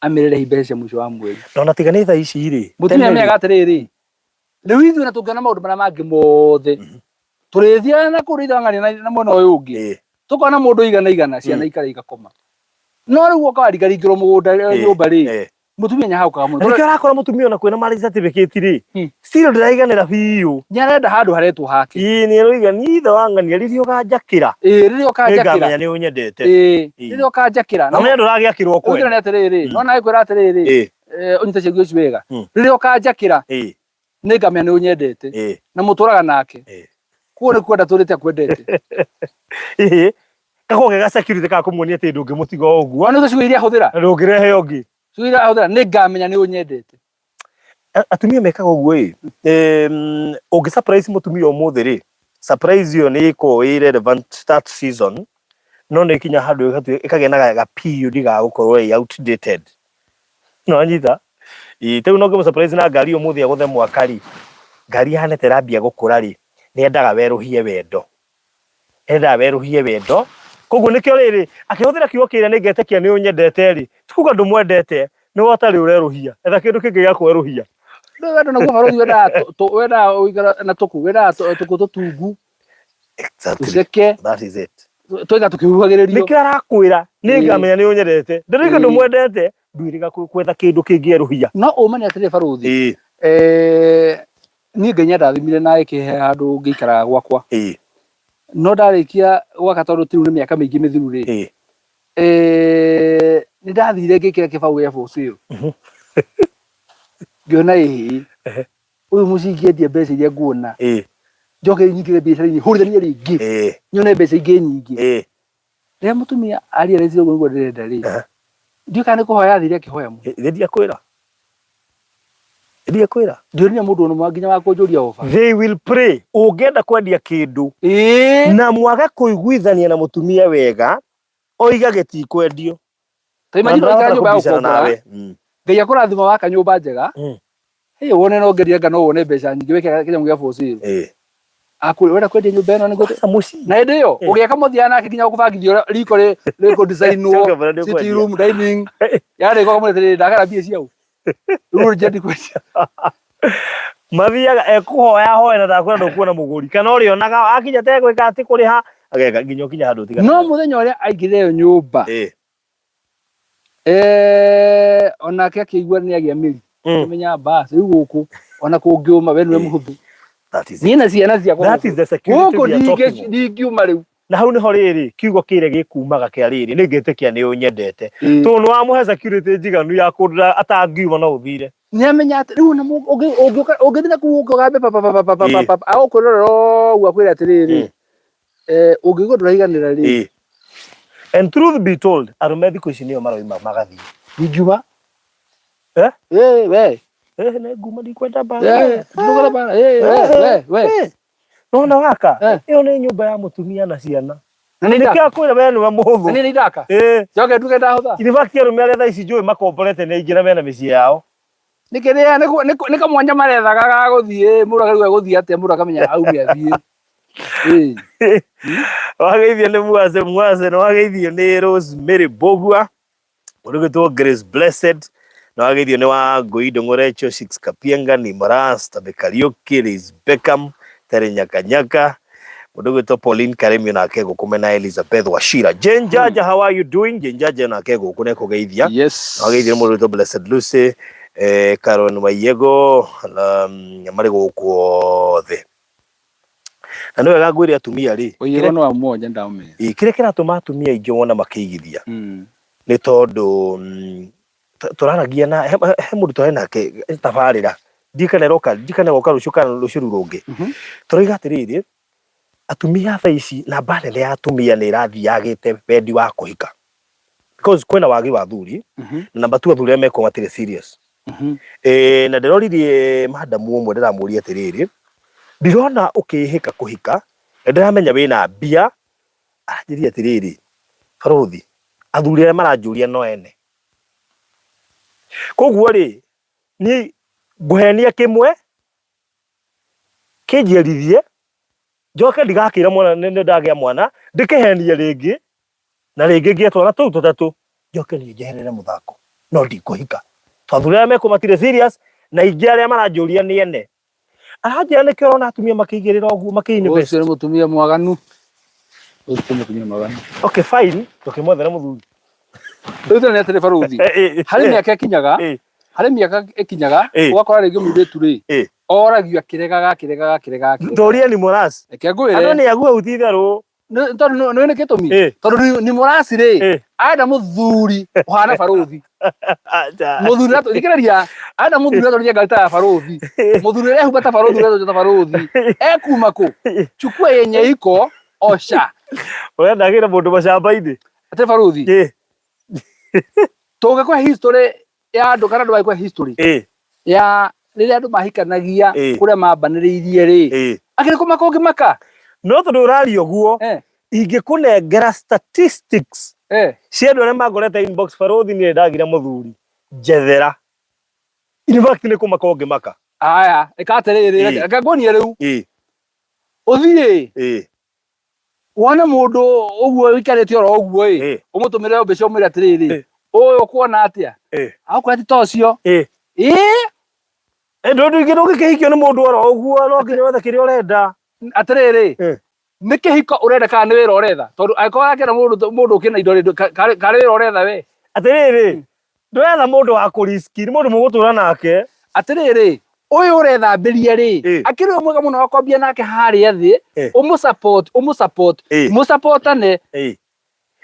amĩrere mbeca cia mũico wa mweri. Na ona tiga nĩ thaa ici rĩ, Mũtumia amenyaga atĩrĩrĩ, rĩu ithuĩ na tũngĩona maũndũ marĩa mangĩ mothe, tũrĩthiaga na kũrĩa ithang'ania na mwena ũyũ ũngĩ, tũkona mũndũ igana igana, ciana ikara igakoma. No rĩu woka waringaringĩrwo mũgũnda nyũmba rĩ, mũtumia nĩahagũkaga mũno. Na nĩkĩo ũrakora mũtumia ona kwĩna marriage certificate rĩ, still ndĩraiganĩra biũ. Nĩarenda handũ haretwo hake. Ĩĩ nĩaroiga niĩ ithe wa ng'ania rĩrĩa ũganjakĩra. Ĩĩ rĩrĩa ũkanjakĩra. Nĩngamenya nĩ ũnyendete. Ĩĩ rĩrĩa ũkanjakĩra. Na ũmenye ndũragĩakĩrwo kwene. Ũngĩra nĩ atĩrĩrĩ, nona agĩkwĩra atĩrĩrĩ, ũnyite ciĩguo ici wega. Rĩrĩa ũkanjakĩra, nĩngamenya nĩ ũnyendete. Na mũtũraga nake. Koguo nĩ kwenda tũrĩte akwendete. Ĩĩ. Gakoragwo ge ga security ga kũmuonia atĩ ndũngĩmũtiga o ũguo. Ona ciugo iria ahũthĩra. Na ndũngĩrehe ũngĩ. Ciugo iria ahũthĩra nĩngamenya nĩ ũnyendete. Atumia mekaga ũguo ĩ, ũngĩ surprise mũtumia ũmũthĩ rĩ, surprise ĩyo nĩ ĩkoragwo ĩ relevant that season, no nĩ ĩkinya handũ ĩkagĩa na ga period ga gũkorwo ĩ outdated. Nĩ wanyita? Ĩĩ ta rĩu no ũngĩmũ surprise na ngari ũmũthĩ agũthe mwaka rĩ, ngari ĩhana ta ĩrambia gũkũra rĩ, nĩ endaga werũhie wendo. Endaga werũhie wendo. Koguo nĩkĩo rĩrĩ akĩhũthĩra kiugo kĩrĩa nĩ ngetĩkia nĩ ũnyendete rĩ, ti kuga ndũmwendete, nĩ we ũtarĩ ũrerũhia. Etha kĩndũ kĩngĩ gĩa kwerũhia. Ndũĩ wendo naguo barũthi wendaga wendaga ũikara na tũkũ, wendaga tũkũ tũtungu, Exactly. tũceke, That is it. tũiga tũkĩhuhagĩrĩrio. Nĩkĩo arakwĩra nĩ ngamenya nĩ ũnyendete. Ndĩroiga ndũmwendete, ndwĩrĩga gwetha kĩndũ kĩngĩerũhia. No ũma nĩ atĩrĩ barũthi, niĩ Ngai nĩandathimire na ĩkĩhe handũ ngĩikaraga gwakwa. No ndarĩkia gwaka tondũ ti rĩu nĩ mĩaka mĩingĩ mĩthiru rĩ, nĩ ndathire ngĩkĩra kĩbaũ gĩa for sale. Ngĩona ĩhĩ, ũyũ mũciĩ ingĩendia mbeca iria nguona, njoke nyingĩre biacara-inĩ hũrithanie rĩngĩ, nyone mbeca ingĩ nyingĩ. Rĩrĩa mũtumia a realize ũguo nĩguo ndĩrenda rĩ, ndiũĩ kana nĩ kũhoya athire akĩhoya mũno. Ĩ ndiakwĩra. Ndiakwĩra. Ndionire mũndũ ona ũmwe nginya wa kũnjũria offer. They will pray. Ũngĩenda kwendia kĩndũ na mwage kũiguithania na mũtumia wega, oiga gĩtikwendio. Ta imagine Na ũikara ndarahota nyũmba ya kũbicana gũkombora, nawe. Ngai akũrathima waka nyũmba njega, hey, wone no ngeria anga no wone mbeca nyingĩ wĩke kĩnyamũ gĩa for sale. Akwĩra wenda kwendia nyũmba ĩno nĩguo Kwanza mũciĩ. na hĩndĩ ĩyo ũgĩaka mũthiaga nake nginya gũbangithia ũrĩa riko rĩkũ designwo, Coke mbere nĩ sitting ũkwendia. room, dining, yarĩka ũkamwĩra atĩrĩrĩ ndagara mbia ciaũ rĩu njendi kwendia. Mathiaga ekũhoya ahoe na ndakwĩra ndũkuona mũgũri kana ũrĩonaga akinya tegwĩka atĩ kũrĩha ageka nginya ũkinya handũ ũtigane. No mũthenya ũrĩa aingĩrire ĩyo nyũmba, onake akĩigua nĩ agĩa mĩri, akĩmenya bas rĩu gũkũ ona kũngĩũma we nĩwe mũhũthũ. That is it. Niĩ na ciana ciakwa That is the security gũkũ we are talking of. ndingiuma rĩu. Na hau niho rĩrĩ kiugo kĩrĩa gĩkumaga kĩa rĩrĩ nĩ ngĩtĩkia nĩ ũnyendete tondũ nĩ wamũhe security njiganu ya kũndũ atangiuma no ũthire. Nĩ amenya atĩ rĩu ona ũngĩũka ũngĩthiĩ na kũu ũke ũgambe pa pa pa pa pa pa pa agũkwĩrorera ũguo akwĩre atĩrĩrĩ, ũngĩigua ndũraiganĩra rĩ. And truth be told, arũme thikũ ici nĩo maroima magathiĩ. Ndingiuma. Eh? We. Nĩ nguma ndikwenda mbara. Ndikwenda mbara. We, we. Nona waka, ĩyo nĩ nyũmba ya mũtumia na ciana. Na nĩ Nĩkĩo akwĩra we nĩwe mũhũthũ. Na nĩ ndaka. Njoke nduĩke ndahũtha. In fact arũme arĩa thaa ici njũĩ makomborete nĩ aingĩ na mena mĩciĩ yao. Nĩ kĩrĩa nĩ kamwanya marethaga ga gũthiĩ mũndũ akarigwo egũthiĩ atĩa mũndũ akamenya aume athiĩ. Wageithio nĩ Mwase Mwase, nĩ wageithio nĩ Rosemary Mbũgua, ũrĩgĩtwo Grace Blessed, nĩ wageithio nĩ Wangũi Ndũng'ũrecho, Six Kapienga, Nimras, Tabe Kariũki, Liz Beckham, Terry Nyakanyaka, mũndũ ũgwĩtwo Pauline Karemi nake gũkũ mena Elizabeth Wachira. Jane Jaja, how are you doing? Jane Jaja nake gũkũ nĩ kũgeithia. Yes. Wageithio nĩ mũndũ ũgwĩtwo Blessed Lucy, Karen Waiyego, marĩ gũkũ othe. Na nĩ wega ngwĩre atumia rĩ, Waiyego no amũonje ndamũmenya. Ĩĩ, kĩrĩa kĩratũma atumia aingĩ wona makĩigithia nĩ tondũ tũraragia na he mũndũ tũrarĩ nake tabarĩra ndiũĩ kana ĩroka ndiũĩ kana ĩgoka rũciũ kana rũciũ rũu rũngĩ. Tũroiga atĩrĩrĩ, atumia thaa ici namba nene ya atumia nĩ ĩrathiĩ yagĩte wendi wa kũhika because kwĩna wagi wa athuri na namba two athuri arĩa mekuo matirĩ serious. Na ndĩroririe madamu ũmwe ndĩramũria atĩrĩrĩ, ndirona ũkĩhĩka kũhika na ndĩramenya wĩna mbia, aranjĩrire atĩrĩrĩ, barũthi athuri arĩa maranjũria no ene. Koguo rĩ, niĩ ngũhenia kĩmwe kĩnjiarithie njoke ndigakĩra mwana nĩ ndagĩa mwana ndĩkĩhenie rĩngĩ na rĩngĩ ngĩe twana tũu tũtatũ njoke niĩ njeherere mũthako no ndikũhika. To athuri arĩa mekuo matirĩ serious na aingĩ arĩa maranjũria nĩ ene. Aranjĩra nĩkĩo ũrona atumia makĩigĩrĩra ũguo makĩ invest. Ũcio nĩ mũtumia mwaganu. Ũcio nĩ mũtumia mwaganu. Okay fine, tũkĩmwethera mũthuri. Rĩu thĩna nĩ atĩrĩ barũthi, harĩ mĩaka ĩkinyaga, harĩ mĩaka ĩkinyaga, ũgakora rĩngĩ mũirĩtu rĩ, oragio akĩregaga akĩregaga akĩregaga akĩregaga. Tũrie ni mũraci. Reke ngwĩre. Andũ nĩ aguo hau ti itherũ. Tondũ nĩ nĩ gĩtũmi? Tondũ ni mũraci rĩ, arenda mũthuri ũhana barũthi. Mũthuri thikĩrĩria, arenda mũthuri ũratwarithia ngari ta ya barũthi. Mũthuri ũrehumba ta barũthi, ũretwa ta barũthi. Ekuma kũ? Chukua yenye iko, osha. Ũrenda agĩre mũndũ macamba-inĩ. Atĩ barũthi. Tũngĩkũhe history ya andũ kana andũ magĩkũhe history ya rĩrĩa andũ mahikanagia kũrĩa mambanĩrĩirie rĩ, akĩrĩ kũmaka ũngĩmaka. No tondũ ũraria ũguo, ingĩkũnengera statistics cia andũ arĩa mangorete inbox barũthi niĩ ndagire mũthuri njethera. In fact nĩ kũmaka ũngĩmaka. Aya, ĩka atĩrĩrĩ, reke nguonie rĩu. Ũthiĩ Wone mũndũ ũguo ũikarĩte oro ũguo ĩ, ũmũtũmĩre mbeca ũmwĩre atĩrĩrĩ, ũyũ ũkuona atĩa? Agũkwĩra ti ta ũcio. Ĩĩ. Ndũ ndũngĩkĩhikio nĩ mũndũ oro ũguo, no nginya wethe kĩrĩa ũrenda. Atĩrĩrĩ, nĩ kĩhiko ũrenda kana nĩ wĩra ũretha? Tondũ angĩkorwo ũrakĩenda mũndũ mũndũ ũkĩna indo rĩ, karĩ wĩra ũretha we? Atĩrĩrĩ, ndũretha mũndũ wa kũriski, nĩ mũndũ mũgũtũra nake. Atĩrĩrĩ, ũyũ ũrethambĩria rĩ, akĩrĩ ũyũ mwega mũno wa kwambia nake harĩa thĩ, ũmũ support, ũmũ support, mũsupportane.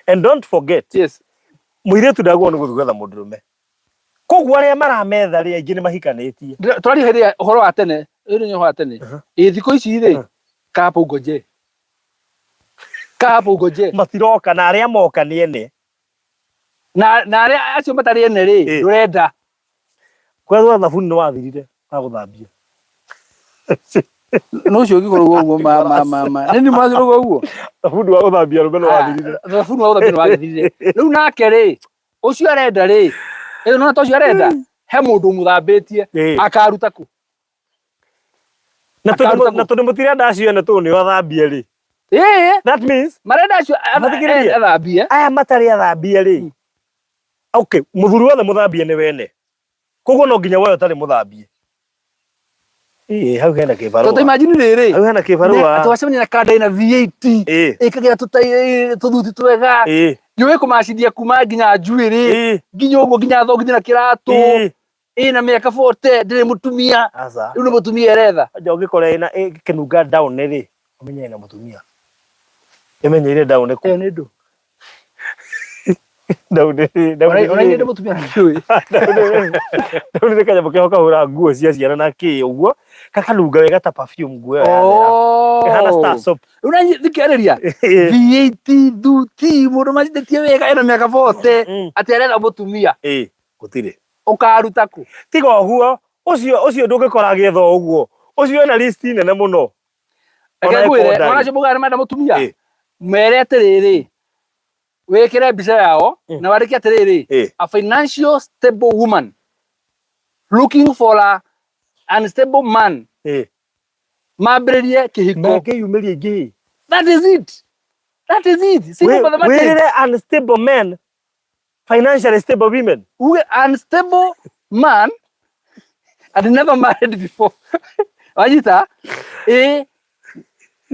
And don't forget, Yes. Mũirĩtu ndagwo nĩ gũthiĩ gwetha mũndũrũme. Koguo arĩa marametha rĩ, aingĩ nĩ mahikanĩtie. Twaria hĩndĩ ya ũhoro wa tene, ũyũ nĩ ũhoro wa tene. Ĩ thikũ ici rĩ, kapo ngoje. Kapo ngoje. Matiroka, na arĩa moka nĩ ene. Na arĩa acio matarĩ ene rĩ, ndũrenda. Kwethwo thabuni nĩ wathirire wa gũthambia. No ũcio ũngĩkorwo ũguo ma ma ma ma. Nĩ nĩ mwagĩrĩirwo ũguo. Thabuni wa gũthambia arũme nĩ wathirire. Thabuni wa gũthambia nĩ wathirire. Rĩu nake rĩ, ũcio arenda rĩ, ĩyo nona ta ũcio arenda, he mũndũ ũmũthambĩtie, akaruta kũ? Na tondũ mũtirenda acio ene tondũ nĩo athambie rĩ. That means marenda acio Mathikĩrĩrie. athambie. Aya matarĩ athambie rĩ. Okay, mũthuri wothe mũthambie nĩ wene. Koguo no nginya woe ũtarĩ mũthambie. Ĩĩ, hau hena kĩbarũa. Tondũ imagine rĩrĩ. Hau hena kĩbarũa. Atĩ wacemania na kanda ĩna V8. Ĩkagĩra tũthuti twega. Yũĩ kũmacithia kuma nginya njuĩrĩ. Nginya ũguo nginya thogithi na kĩratũ. Ĩna mĩaka 40 ndĩrĩ mũtumia. Aca. Rĩu nĩ mũtumia ĩretha. Anja ũngĩkora ĩna ĩkĩnunga down rĩ, ũmenye ĩna mũtumia. Ĩmenyeire down kũ. Ĩyo nĩ ndũ. Down down. Ona inyuĩ ndĩ mũtumia na ndiũĩ. Down nĩ kanyamũ keho kahũra nguo cia ciana na kĩ ũguo, gakanunga wega ta perfume nguo ĩyo yathera. Ĩhana Star soap. Rĩu na thikĩrĩria. V8 thuti mũndũ macithĩtie wega ena mĩaka 40 atĩ aretha mũtumia. Ĩĩ, gũtirĩ. Ũkaruta kũ? Tiga ũguo, ũcio ũcio ndũngĩkora agĩetha o ũguo. Ũcio ena list nene mũno. Reke ngwĩre, mwana ũcio mũgana nĩmarenda mũtumia, mere atĩrĩrĩ, wĩkĩre mbica yao na wandĩke atĩrĩrĩ, a financial stable woman looking for a unstable man. Mambĩrĩrie kĩhiko. Mangĩyumĩria aingĩ. That is it. That is it. Simple mathematics. Wĩrĩre unstable men, financially stable women. Uge unstable man and never married before. Wanyita? Ĩ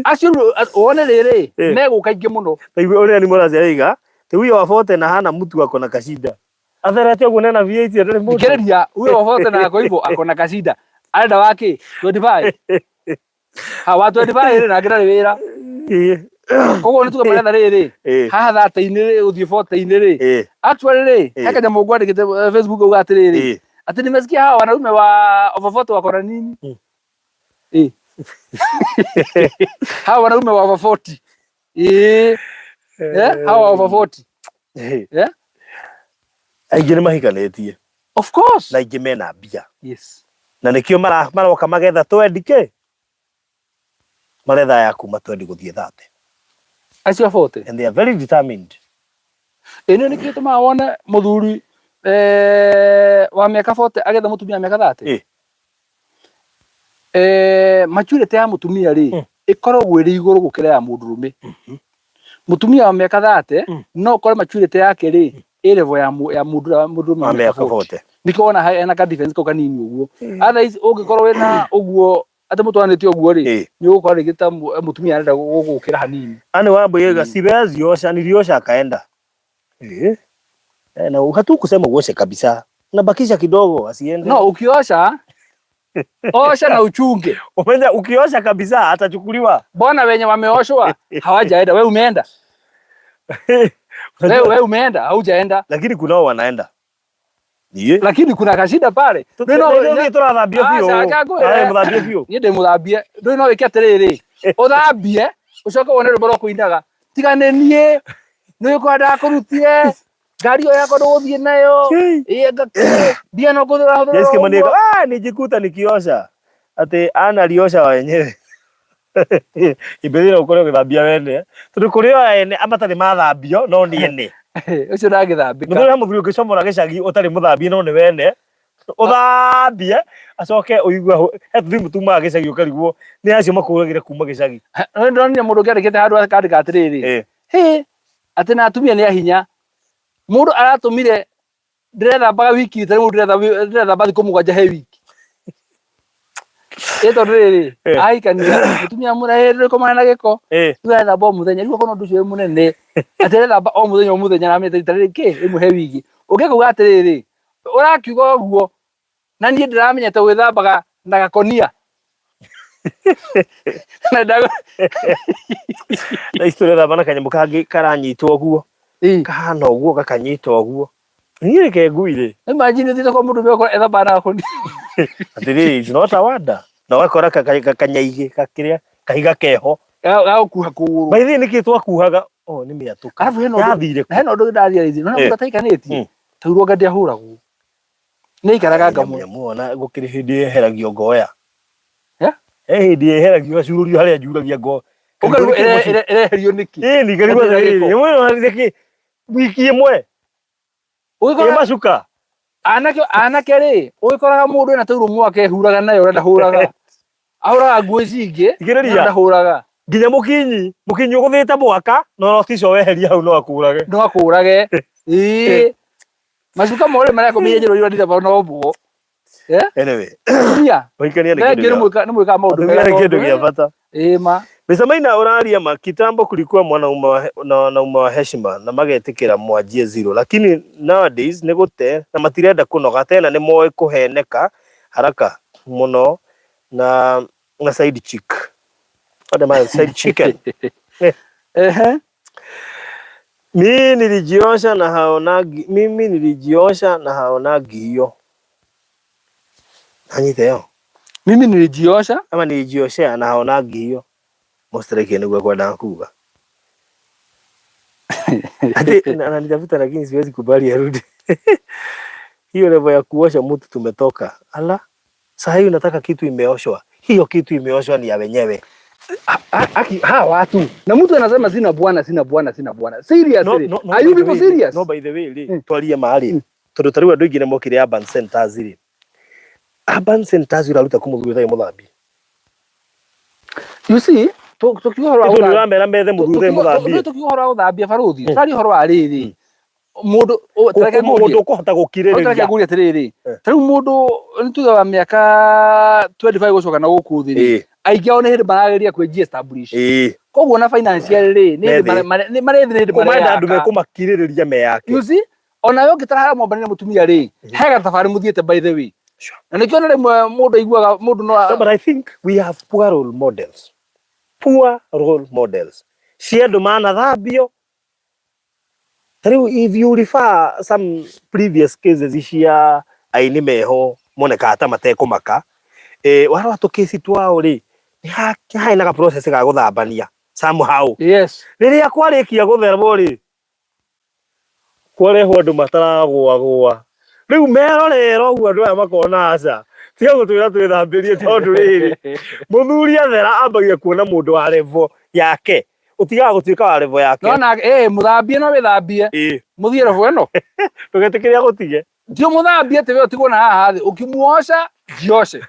acio wone rĩrĩ megũka aingĩ mũno. Taigua ũrĩa ni mũraci aiga, ti huyo wa 40 na hana mtu ako na kashida. Atherete ũguo nena V8 ndarĩ mũndũ. Thikĩrĩria, huyo wa 40 na ako hivyo ako na kashida. Arenda wa kĩ? 25. Ha wa 25 rĩ nake ndarĩ wĩra. Koguo nĩ tuge maretha rĩrĩ haha 30-inĩ rĩ gũthiĩ 40-inĩ rĩ. Actually rĩ he kanyamũ ngwandĩkĩte Facebook auga atĩrĩrĩ atĩ nimesikia hawa wanaume wa over 40 wako na nini? Hawa wanaume wa over 40. Hawa over 40. Aingĩ nĩ mahikanĩtie. Of course. Na aingĩ mena mbia. Yes. Na nĩkĩo maroka magetha twendi kĩ? Maretha ya kuma twendi gũthiĩ 30. Acio a 40. And they are very determined. Ĩ nĩ nĩkĩo gĩtũmaga wone mũthuri wa mĩaka 40 agetha mũtumia wa mĩaka 30? Maturity ya mũtumia rĩ, ĩkoragwo ĩrĩ igũrũ gũkĩra ya mũndũrũme. Mũtumia wa mĩaka 30 no ũkore maturity yake rĩ, ĩ level ya ya mũndũ mũndũrũme wa mĩaka 40. Nĩkĩo wona hena ka difference kau kanini ũguo. Otherwise ũngĩkorwo wĩna ũguo atĩ mũtwaranĩte ũguo rĩ, nĩ ũgũkora rĩngĩ ta mũtumia arenda gũgũkĩra hanini. Anne Wambui siwezi osha, niliosha akaenda. Na hatukusema uoshe kabisa. Unabakisha kidogo asiende. No, ukiosha osha na uchunge. Umenya ukiosha kabisa atachukuliwa. Mbona wenye wameoshwa hawajaenda, wewe umeenda? Wewe umeenda, haujaenda. Lakini kunao wanaenda. Lakini kuna kashida pale. Nĩ tũrathambio biũ. Aca mũthambie biũ. Niĩ ndĩ mũthambie. Ndũĩ no wĩke atĩrĩrĩ, ũthambie ũcoke wone rwĩmbo rwa kũinaga. Tiga nĩ niĩ, nĩ ũkora ndakũrutire ngari ĩyo yakwa ndũgũthiĩ nayo. Ĩ anga kĩ, mbia no kũhũthĩra hũthĩra Jessica Maniga, ah, nijikuta nikiosha. Atĩ Anna aliosha wenyewe. Imbĩrĩra ũkorwo ũgĩthambia wene. Tondũ kũrĩ o ene matarĩ mathambio no nĩ ene. Ũcio ndangĩthambĩka. Mũthuri na mũthuri ũngĩcomora gĩcagi ũtarĩ mũthambie no nĩ wene. Ũthambie acoke ũigue he tũthimũ tumaga gĩcagi ũkarigwo nĩ acio makũragĩre kuma gĩcagi. Nĩ ndonire mũndũ ũngĩ andĩkĩte handũ akandĩka atĩrĩrĩ, hĩ, atĩ na atumia nĩ ahinya. Mũndũ aratũmire ndĩrethambaga wiki rita rĩmwe ndĩrethamba thikũ 7 he wiki. Ĩ tondũ rĩrĩ, ahikania mũtumia amwĩra hĩ ndũrĩkomaga na gĩko, rĩu arethamba o mũthenya. Rĩu akona ũndũ ũcio wĩ mũnene atĩ arethamba o mũthenya o mũthenya na amĩte rita rĩrĩ kĩ rĩmwe he wiki. Ũngĩ akauga atĩrĩrĩ, ũrakiuga ũguo na niĩ ndĩramenyete gwĩthambaga na gakonia. Na Na ici tũrethamba na kanyamũ kangĩ karanyitwo ũguo. Kahana ũguo gakanyita ũguo. Niĩ reke ngwire. Imagine ũthiĩte kwa mũndũ ũmwe ũkora ethambaga na gakonia. Atĩrĩrĩ, it's not a wonder. Na ũgakora kanyaigĩ kakĩrĩa kahiga keho. Ga gũkuha kũgũrũ. By the way nĩkĩ twakuhaga? Oh, nĩ mĩatũka. Arabu hena ũndũ Yathire kũ? hena ũndũ ndarealize. Nona mũndũ ataikanĩtie. Ta rũgonga ndiahũragwo. Nĩ aikaraga ngamwe. Nyamũ ona gũkĩrĩ hĩndĩ yeheragio ngoya. Yeah? He hĩndĩ yeheragio ĩgacurũrio harĩa njuragia ngo. Ũkarigwo ĩreherio nĩkĩ? Ĩni ngarigwo Ĩrĩ na gĩko. atĩrĩrĩ, ĩmwe ĩno nĩkĩ wiki ĩmwe Ũgĩkora ĩ macuka. Anake anake rĩ, ũgĩkoraga mũndũ ena taurũ mwake ehuraga nayo ũrĩa ndahũraga. Ahũraga nguo ici ingĩ, Thikĩrĩria. no ndahũraga. Nginya mũkinyi, mũkinyi ũgũthĩte mwaka, no tico weheria hau no akũrage. No akũrage. Ĩĩ. Macuka morĩ marekomeire njĩra ira ndithamba no ũguo. Eh? Anyway, Atumia, ũhikania nĩ thengiũ kĩndũ nĩ gĩa mwĩka nĩ mwĩkaga maũndũ atumia mega nĩ kĩndũ tondũ gĩa bata. ĩĩ ma. Mr. Maina ũraria ma kitambo kulikuwa mwanaume wa, na wanaume wa heshima na magetĩkĩra mwanjie zero lakini nowadays nĩ gũte na matirenda kũnoga tena nĩ moĩ kũheneka haraka mũno na side chick. What am I side chicken? Ehe. Mimi nilijiosha na haonagi, mimi nilijiosha na haonagi hiyo. Nanyita yo. Mimi nilijiosha Ama nilijioshea na haonagi hiyo. Most likely nĩguo kwendaga kuga. Ati ananitafuta lakini siwezi kubali arudi. Hiyo level ya kuosha mtu tumetoka. Ala, saa hii unataka kitu imeoshwa. Hiyo kitu imeoshwa ni ya wenyewe. Aki hawa watu na mtu anasema sina bwana sina bwana sina bwana. Seriously. No, no, Are you by the people way, serious? No, by the way, rĩ, twarie ma rĩ. Tondũ ta rĩu andũ aingĩ nĩ mokire urban centers rĩ. Urban centers ũraruta kũ mũthuri ũtarĩ mũthambie? You see, tukiuga ũhoro wa Tondũ nĩ gũthambia ũramera methe mũthuri ũtarĩ mũthambie. tukiuga ũhoro wa gũthambia barũthi, tũraria ũhoro wa rĩrĩ. Mũndũ tareke Mũndũ ngũrie. ũkũhota Tareke gũkirĩrĩria. ngũrie atĩrĩrĩ. Ta rĩu mũndũ nĩ tuge wa mĩaka 25 gũcoka na gũkũ thĩ rĩ. Aingĩ ao nĩ hĩndĩ marageria kwĩji establish. Koguo na financial rĩ, nĩ hĩndĩ Methĩ. nĩ marĩ thĩ nĩ hĩndĩ Kũmenda andũ mareyaka. mekũmakirĩrĩria meyake. You see? Ona we ũngĩtara harĩa mwambanire mũtumia rĩ, he gathabarĩ mũthiĩte by the way. Sure. Na nĩkĩo na rĩmwe mũndũ aiguaga mũndũ no No, but I think we have poor role models. Poor role models. Cia andũ manathambio. Ta rĩu if you refer some previous cases cia aini meho monekaga ta matekũmaka, warora tũkĩci twao rĩ, nĩ harĩ na ga process ga gũthambania somehow. Yes. Rĩrĩa kwarĩkia gũtherwo rĩ, kwarehwo andũ mataragũagũa. Rĩu merorera ũguo andũ aya makona aca, tiga gũtwĩra twĩthambĩrie tondũ rĩrĩ, mũthuri athera ambagia kuona mũndũ wa level yake. Ũtigaga gũtuĩka wa level yake. No na mũthambie no wĩthambie. Mũthiĩ level ĩno. Ndũgetĩkĩre agũtige. Ti ũmũthambie atĩ we ũtigwo na haha thĩ, ũkĩmuosha jioshe.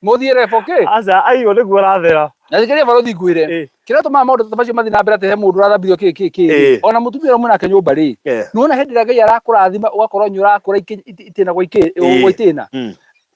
Mũthiĩ level kĩ? Aca, aigua nĩguo arathera. Na thikĩrĩria barũthi ngwĩre. Kĩrĩa tũmaga maũndũ ta macio mathiĩ na mbere atĩ he mũndũ ũrathambirio kĩ kĩ kĩ. Ona mũtumia ũrĩa mwĩ nake nyũmba rĩ, nĩwona hĩndĩ ĩrĩa Ngai arakũrathima ũgakorwo nĩ ũrakũra itĩna gwa itĩna.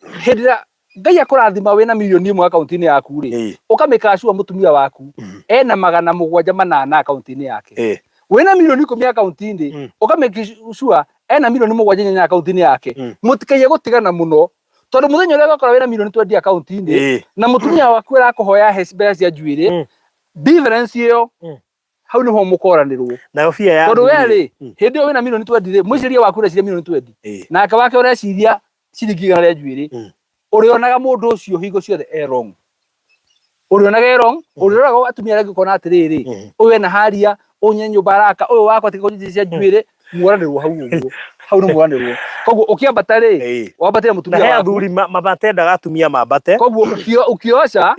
Hĩndĩ ĩrĩa Ngai akũrathima wĩna mirioni 1 akaunti-inĩ yaku rĩ, ũkamĩkacua mũtumia waku ena 708 akaunti-inĩ yake. Wĩna mirioni 10 akaunti-inĩ, ũkamĩkacua ena mirioni 7 8 akaunti-inĩ yake. Mũtikaiye gũtigana mũno. Tondũ mũthenya ũrĩa ũgakora wĩna mirioni 20 akaunti-inĩ na mũtumia waku arakũhoya he mbeca cia njuĩrĩ, difference ĩyo hau nĩho mũkoranĩrwo. Nayo bia ya Tondũ we rĩ, hĩndĩ ĩyo wĩna mirioni 20 rĩ, mwĩcirĩrie waku ũreciria mirioni 20. Nake wake ũreciria ciringi 100 rĩa njuĩrĩ. Ũrĩonaga mũndũ ũcio hingo ciothe e wrong. Ũrĩonaga e wrong, ũrĩroraga atumia arĩa angĩ ũkona atĩrĩrĩ, ũyũ ena haria, ũyũ nĩ nyũmba araka, ũyũ wakwa tiga kũnjĩtia cia njuĩrĩ, muoranĩrwo hau ũguo. Hau nĩ muoranĩrwo. Koguo ũkĩambata rĩ, wambatĩre mũtumia Na he waku. athuri matendaga atumia mambate. Koguo ũkĩoca,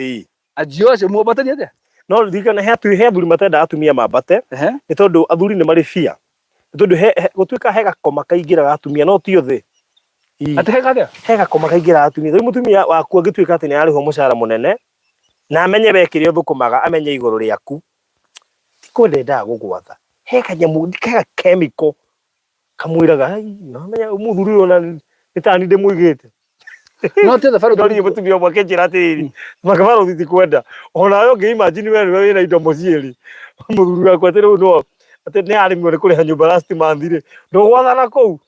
ajioshe muambatĩrie atĩa? No ririkana he athuri matendaga atumia mambate, nĩ tondũ athuri nĩ marĩ fear. Nĩ tondũ gũtuĩka he gakoma kaingĩraga atumia no ti othe. Atĩ he gathĩa? He gakoma kaingĩraga atumia. Rĩu mũtumia waku angĩtuĩka atĩ nĩ ararĩhwo mũcara mũnene, na amenye we kĩrĩa ũthũkũmaga, amenye igũrũ rĩaku, ti kwenda endaga gũgwatha. He kanyamũ, he ga chemical kamwĩraga, "Ai, nĩwamenya mũthuri ũyũ ona nĩ tani ndĩmũigĩte." No ti othe barũthi. Ndorire mũtumia ũmwe akĩnjĩra atĩrĩrĩ, maka barũthi ti kwenda. Onawe ũngĩ imagine we nĩwe wĩna indo mũciĩ rĩ, mũthuri waku atĩ rĩu no atĩ nĩ aremwo nĩ kũrĩha nyũmba last month rĩ, ndũgwathana kũu.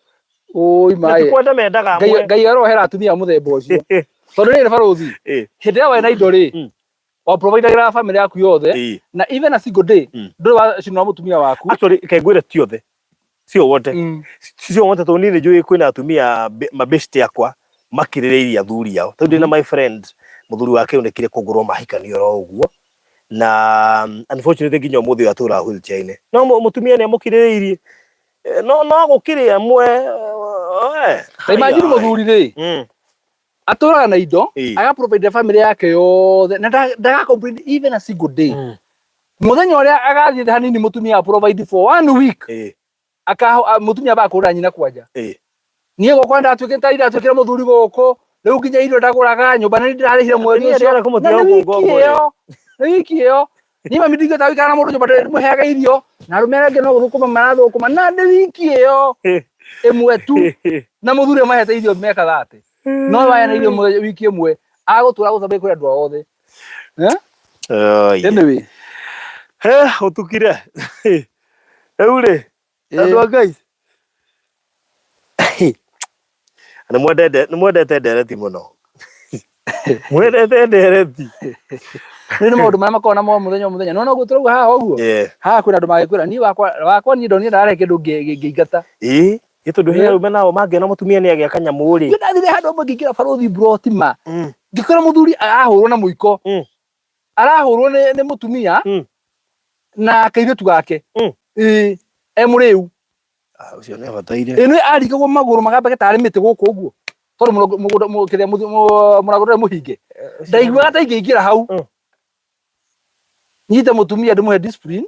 Oi Na ti maĩ. kwenda mendaga Ngai amwe. Ngai arohera atumia a mũthemba ũcio. Tondũ rĩrĩ barũthi, hĩndĩ ĩrĩa warĩ na indo rĩ, wa providagĩra family yaku yothe na even a single day ndũrĩ wacinũra mũtumia waku. Actually, reke ngwĩre ti othe. Sio wote. Sio wote tondũ niĩ nĩ njũĩ kwĩna atumia mabeshte akwa makirĩrĩirie athuri ao. Tondũ ndĩna my friend mũthuri wake onekire kũgũrwo mahikanio oro ũguo na unfortunately nginya ũmũthĩ ũyũ atũraga wheelchair-inĩ. No mũtumia nĩ amũkirĩrĩirie. No no gũkĩrĩ amwe Ta imagine mũthuri rĩ, atũraga na indo, aga provide family yake yothe na ndaga complain even a single day. Mũthenya ũrĩa agathiĩ thĩ hanini mũtumia a provide for one week, akaho mũtumia ambaga kũhũra nyina kwanja. Niĩ gwakwa ndatuĩkĩte ndatuĩkire mũthuri gũkũ, rĩu nginya irio ndagũraga nyũmba na nĩ ndĩrarĩhire mweri Atumia ũcio. arĩa kũmũtiga Na nĩ gũkũ wiki ngombo rĩ. ĩyo, nĩ wiki ĩyo niĩ mami ndingĩhota gũikara na mũndũ nyũmba ndĩmũheaga irio na arũme arĩa angĩ no gũthũkũma marathũkũma na nĩ wiki ĩyo ĩmwe tu na mũthuri amahete irio mĩaka 30 no waya na irio mũthenya wiki ĩmwe agũtũra gũcambia kũrĩ andũ ao othe. Eh? Oi. Anyway. He, ũtukire. Rĩu rĩ, andũ a Ngai. Nĩ mwendete nĩ mwendete ndereti mũno. Mwendete ndereti. Rĩu nĩ maũndũ marĩa makoragwo namo o mũthenya o mũthenya. No noguo tũrauga haha ũguo. Haha kwĩna andũ magĩkwĩra niĩ wakwa wakwa niĩ ndonire ndararĩa kĩndũ ngĩingata. Ĩĩ, nĩ tondũ he arũme nao mangĩona mũtumia nĩ agĩa kanyamũ rĩ. Niĩ ndathire handũ hamwe ngĩingĩra barũthi mburoti ma. Ngĩkora mũthuri arahũrwo na mũiko. Arahũrwo nĩ mũtumia na kairĩtu gake. Ĩĩ, e mũrĩu. Ah, ũcio nĩ abataire. Ĩĩ nĩ aringagwo magũrũ magambage tarĩ mĩtĩ gũkũ ũguo. Tondũ mũgũnda kĩrĩa mũrango ndũrĩ mũhinge. Ndaiguaga ta ingĩingĩra hau. Nyite mũtumia ndĩmũhe discipline.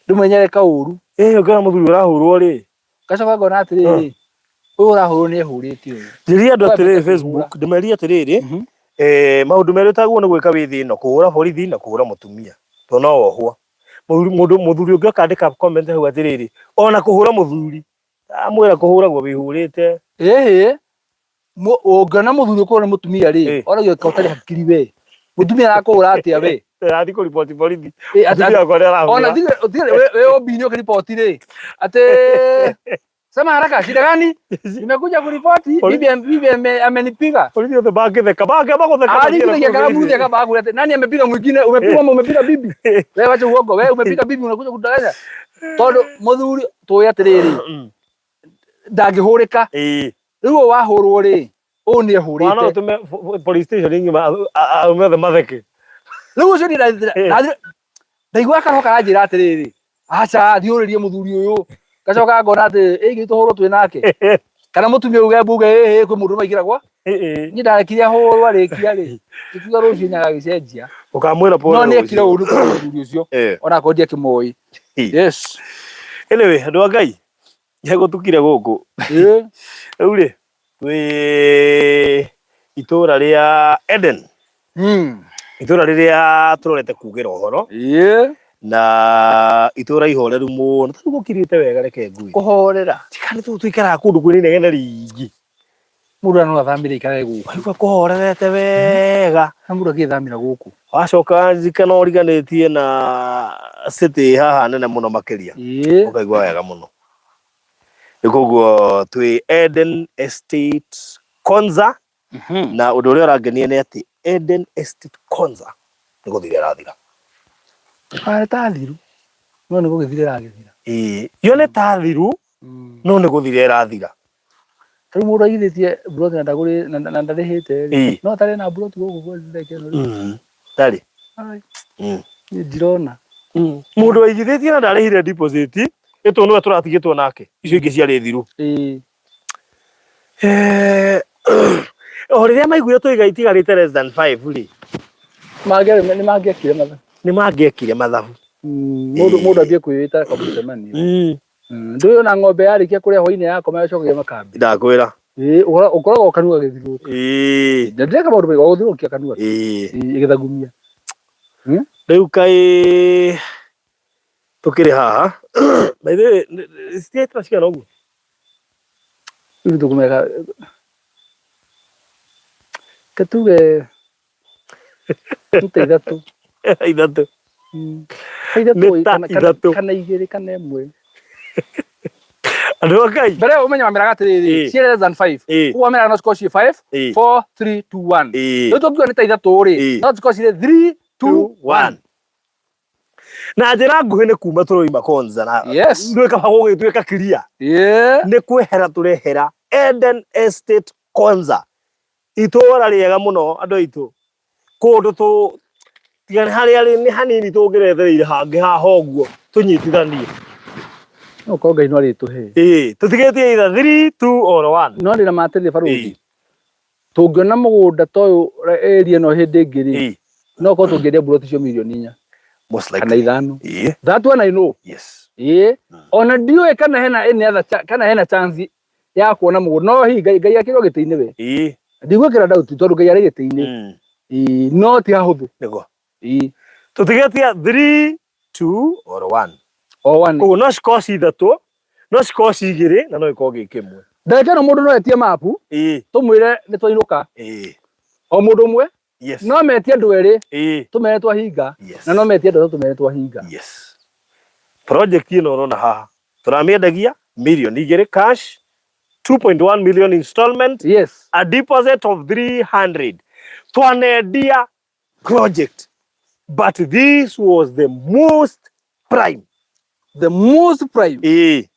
Ndĩmũhe kaũru. Ĩĩ ũngĩona mũthuri ũrahũrwo rĩ. Ngacoka ngona atĩrĩrĩ, ũyũ ũrahũrwo nĩ ehũrĩte ũyũ. Njĩrire andũ atĩrĩrĩ Facebook, ndĩmerire atĩrĩrĩ, maũndũ merĩ ũtagĩrĩirwo nĩ gwĩka wĩ thĩ ĩno, kũhũra borithi na kũhũra mũtumia, tondũ no wohwo. Mũndũ mũthuri ũngĩ akandĩka comment hau atĩrĩrĩ, ona kũhũra mũthuri, amwĩra kũhũragwo wĩhũrĩte. Ĩhĩ, ũngĩona mũthuri ũkũhũrwo nĩ mũtumia rĩ, oragio kaĩ ũtarĩ hakiri we. Mũtumia arakũhũra atĩa we? Arathiĩ kũriboti borithi. Mũtumia wakwa nĩ arahũra. Ona tiga wĩ OB-inĩ ũkĩriboti rĩ, atĩ Sema haraka, shida gani? Nimekuja kuripoti, bibi bibi amenipiga. Polisi othe bangĩtheka, bangĩamba gũtheka. Ah, nini ya kalamu mtu akaba akulete. Nani amepiga mwingine? Umepigwa ama umepiga bibi? Wewe wacha uongo, wewe umepiga bibi unakuja kudanganya. Tondu muthuri tuĩ atiriri. Ndangĩhũrĩka. Rĩu ũyũ wahũrwo rĩ, ũyũ nĩ ehũrĩte. Wana ũtũme police station ng'ima arũme othe matheke. Rĩu ũcio niĩ ndaigua karoho karanjĩra atĩrĩrĩ, aca thiĩ ũrĩrie mũthuri ũyũ. Ngacoka ngona atĩ ĩngĩ tũhũrwo twĩ nake. Kana mũtumia uge mbuge ĩhĩ kwĩ mũndũ maingĩra gwa. Niĩ ndarekire ahũrwo arĩkia rĩ, ngĩkiuga rũciũ nyagagĩcenjia. Ũkamwĩra pole. No nĩ ekire ũru kũrĩ mũthuri ũcio. Ona akorwo ndiakĩmũĩ. Yes. Anyway, andũ a Ngai, nĩgũtukire gũkũ. Rĩu rĩ, twĩ itũra rĩa Eden. Itũra rĩrĩa tũrorete kugĩra ũhoro. Na itũra ihoreru mũno. Tarĩu gũkirĩte wega reke ngwĩre. Kũhorera. Tiga nĩ tũikaraga kũndũ kwĩna inegene rĩingĩ. Mũndũ no athamĩre aikare gũkũ. Waigua kũhorerete wega. Na mũndũ angĩthamĩra gũkũ. Wacoka ririkana ũriganĩtie na city haha nene mũno makĩria. Ũkaigua wega mũno. Koguo twĩ Eden Estate Konza na ũndũ ũrĩa ũrangenia nĩ atĩ Eden Estate Konza nĩ gũthira ĩrathira. Arĩ ta thiru no nĩ gũgĩthira ĩragĩthira. Ĩĩ yo nĩ ta thiru no nĩ gũthira ĩrathira. Rĩu mũndũ aigithĩtie mburoti na ndagũrĩ na ndarĩhĩte rĩ, no atarĩ na mburoti gũkũ kweri ndagĩka ĩno rĩ? Ndarĩ. Niĩ ndirona. Mũndũ waigithĩtie na ndarĩhire deposit, ĩtũ nĩwe tũratigĩtwo nake, icio ingĩ ciarĩ thiru. O rĩrĩa maiguire tũiga itigarĩte less than 5 rĩ, nĩ mangĩekire mathabu. Nĩ mangĩekire mathabu. Mũndũ ambie kwĩĩta kamũcemanio. Ndũĩ ona ng'ombe yarĩkia kũrĩa hwainĩ yakoma ĩcokagia makambĩ. Ndakwĩra. Ĩĩ, ũkoraga o kanua gagĩthirũka. Ĩĩ. Na ndĩreka maũndũ maingĩ gũthirũkia kanua. Ĩĩ. Ĩĩ, ĩgĩthagumia. Rĩu kaĩ tũkĩrĩ haha. By the way, citiaitĩra cigana ũguo? Rĩu tũkũmeka ke tuge nĩ ta ithatũ. Ithatũ. Ta ithatũ Nĩ ta ithatũ. kana igĩrĩ kana ĩmwe. Andũ a Ngai. Mbere ĩyo ũmenye wameraga atĩrĩrĩ, ciĩ less than 5. Koguo wameraga no cikorwo ciĩ 5, 4, 3, 2, 1. Rĩu tũngiuga nĩ ta ithatũ rĩ, no cikorwo cirĩ 3, 2, 1. Na njĩra nguhĩ nĩ kuma tũroima Konza na Yes. nĩ kaba gũgĩtuĩka clear. Nĩ kwehera tũrehera Eden Estate Konza. Itũra rĩega mũno andũ aitũ. Kũndũ tũ tiga nĩ harĩa rĩ nĩ hanini tũngĩrethereire hangĩ haha ũguo tũnyitithanie. No korwo Ngai no arĩtũhe. Ĩĩ, tũtigĩtie either 3, 2 or 1. No ndĩna ma atĩrĩrĩ barũthi. Tũngĩona mũgũnda ta ũyũ area ĩno hĩndĩ ĩngĩ rĩ, no korwo tũngĩendia mburoti icio mirioni inya Most kana likely. ithano. Ĩĩ. That one I know. Yes. Ĩĩ. Ona ndiũĩ kana hena any other kana hena chance ya kuona mũgũnda. No hihi Ngai Ngai akĩrĩ o gĩtĩ-inĩ we. Ndigwĩkĩra doubt tondũ Ngai arĩ gĩtĩ-inĩ. Ĩĩ, no ti hahũthũ. Nĩguo. Ĩĩ. Tũtigĩtie 3, 2 or 1. O one. Koguo no cikorwo ci ithatũ, no cikorwo ci igĩrĩ na no gĩkorwo gĩ kĩmwe. Ndagĩka ĩno mũndũ no etie mapu, tũmwĩre nĩ twainũka. O mũndũ ũmwe. Yes. No metie andũ erĩ, Ĩĩ. tũmere twahinga. Yes. Na no metie andũ atatũ tũmere twahinga. Yes. Project ĩno ũrona haha tũramĩendagia mirioni igĩrĩ cash, 2.1 million installment, Yes. a deposit of 300. Twanendia project, but this was the most prime. The most prime. Ĩĩ.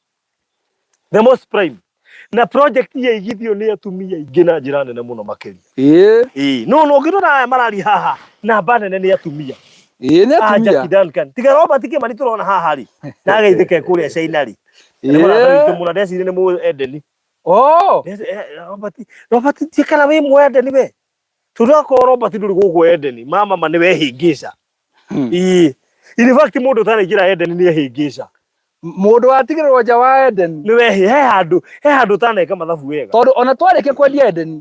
The most prime. Na project yaigithio nĩ atumia aingĩ na njĩra nene mũno makĩria. Ĩĩ. Ĩĩ. No no ũngĩrora aya mararia haha namba nene nĩ atumia. Ĩĩ nĩ Ah, atumia. Jackie Duncan. Tiga Robert Kimani tũrona haha rĩ. Na ageithĩke kũrĩa China rĩ. Nĩ mũrata witũ mũno ndeciria nĩ mũ Edeni. Oh. Robert Robert ndiĩ kana wĩ mũ Edeni we. Tondũ akorwo Robert ndũrĩ gũkũ Edeni, mama ma nĩ wehĩngĩca. Ĩĩ. In fact mũndũ ũtaraingĩra Edeni nĩ ehĩngĩca. Mũndũ watigĩrĩrwo nja wa Eden. Nĩ wehi he handũ he handũ ũtaneka mathabu wega. Tondũ ona twarĩkia kwendia Eden,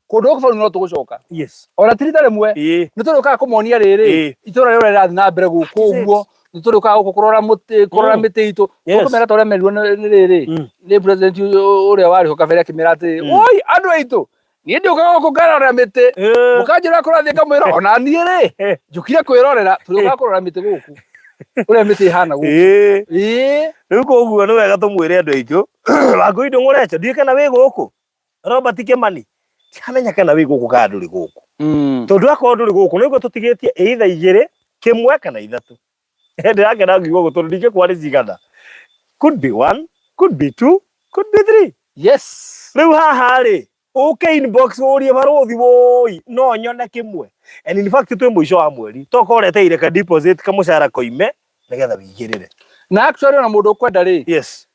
kũndũ gũkũ bũrũri no tũgũcoka. Yes. Ona ti rita rĩmwe. Ĩĩ. Nĩ tũrĩũkaga kũmonia rĩrĩ, itũra rĩrĩa rĩrathiĩ na mbere gũkũ That is it. ũguo. Nĩ tũrĩũkaga gũkũ kũrora mũtĩ, kũrora mĩtĩ itũ. Yes. Gũkũmera ta ũrĩa merirwo nĩ rĩrĩ. Nĩ president ũrĩa warĩ ho kabere akĩmera atĩrĩ, oi andũ aitũ, niĩ ndiũkaga gũkũ ngarora mĩtĩ. Mũkanjĩra kũrathiĩ ngamwĩra ona niĩ rĩ, njũkire kwĩrorera, tũrĩũkaga kũrora mĩtĩ gũkũ. Ũrĩa mĩtĩ ĩhana gũkũ. Ĩĩ. Rĩu koguo nĩ wega tũmwĩre andũ aitũ Wangũi Ndũng'ũrecho ndiũĩ kana wĩ gũkũ. Robert Kimani ndiramenya kana wĩ gũkũ kana ndũrĩ gũkũ. Tondũ akorwo ndũrĩ gũkũ nĩguo tũtigĩtie either igĩrĩ, kĩmwe kana ithatũ. Ndĩrakena ngiuga ũguo tondũ ndingĩkwa nĩ cigana. Could be 1, could be 2, could be 3. Yes. Rĩu haha rĩ, ũke inbox ũrie barũthi woi no nyone kĩmwe. And in fact twĩ mũico wa mweri tokorwo ũreteire ka deposit kamũcara koime nĩgetha wĩigĩrĩre. Na actually ona mũndũ ũkwenda rĩ, Yes.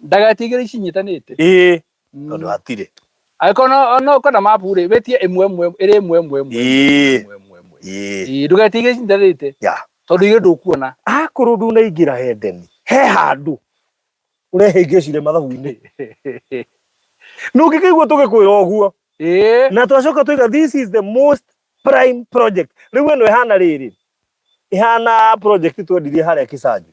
ndagatie igĩrĩ ici inyitanĩte. Ĩĩ. Tondũ hatirĩ. Angĩkorwo no ũkwenda mapu rĩ, wĩtie ĩmwe ĩmwe ĩrĩ ĩmwe ĩmwe ĩmwe Ĩĩ. ĩmwe ĩmwe ĩmwe. Ĩĩ. Ĩĩ, ndũgetie igĩrĩ cinyitanĩte. Yeah. Tondũ igĩrĩ ndũkuona. Akorwo ndũnaingĩra Edeni, he handũ ũrehĩngĩcire mathabu-inĩ. Nĩ ũngĩkĩigua tũgĩkwĩra ũguo. Ĩĩ. Na twacoka tũiga this is the most prime project. Rĩu ĩno ĩhana rĩrĩ. Ĩhana project twendirie harĩa Kisaju.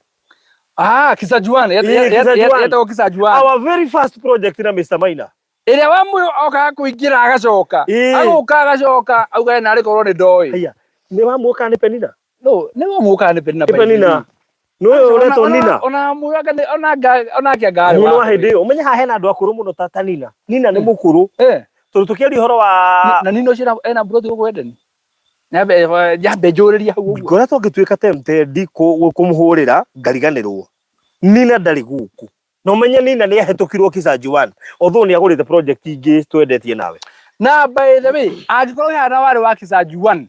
Ah, Kisajuan. Ĩĩ, Kisajuan. Yetagwo Kisajuan. Our very first project na Mr. Maina. Ĩrĩa wa mũyũ okaga kũingĩra agacoka. Ĩĩ. Agũka agacoka auga ena arĩ korwo nĩ ndoĩ. Haya, nĩ wa mũka nĩ Penina? No, nĩ wa mũka nĩ Penina. Nĩ Penina. Nĩ ũyũ ũretwo Nina. Ona mũyũ anga nĩ ona anga ona ake anga arĩ Nĩ wa wa. hĩndĩ ĩyo. Ũmenye haha hena andũ akũrũ mũno ta Nina. Nina nĩ mũkũrũ. Tondũ tũkĩaria ũhoro wa Na Nina ũcio ena mburoti gũkũ Eden. Nyambe nyambe njũrĩrie hau ũguo. Ngoretwo ngĩtuĩka tempted kũmũhũrĩra ngariganĩrwo. Nina ndarĩ gũkũ. Na ũmenye Nina nĩ ahĩtũkirwo Kisajuan. Although nĩ agũrĩte project ingĩ twendetie nawe. Na by the way, angĩkorwo hena warĩ wa Kisajuan.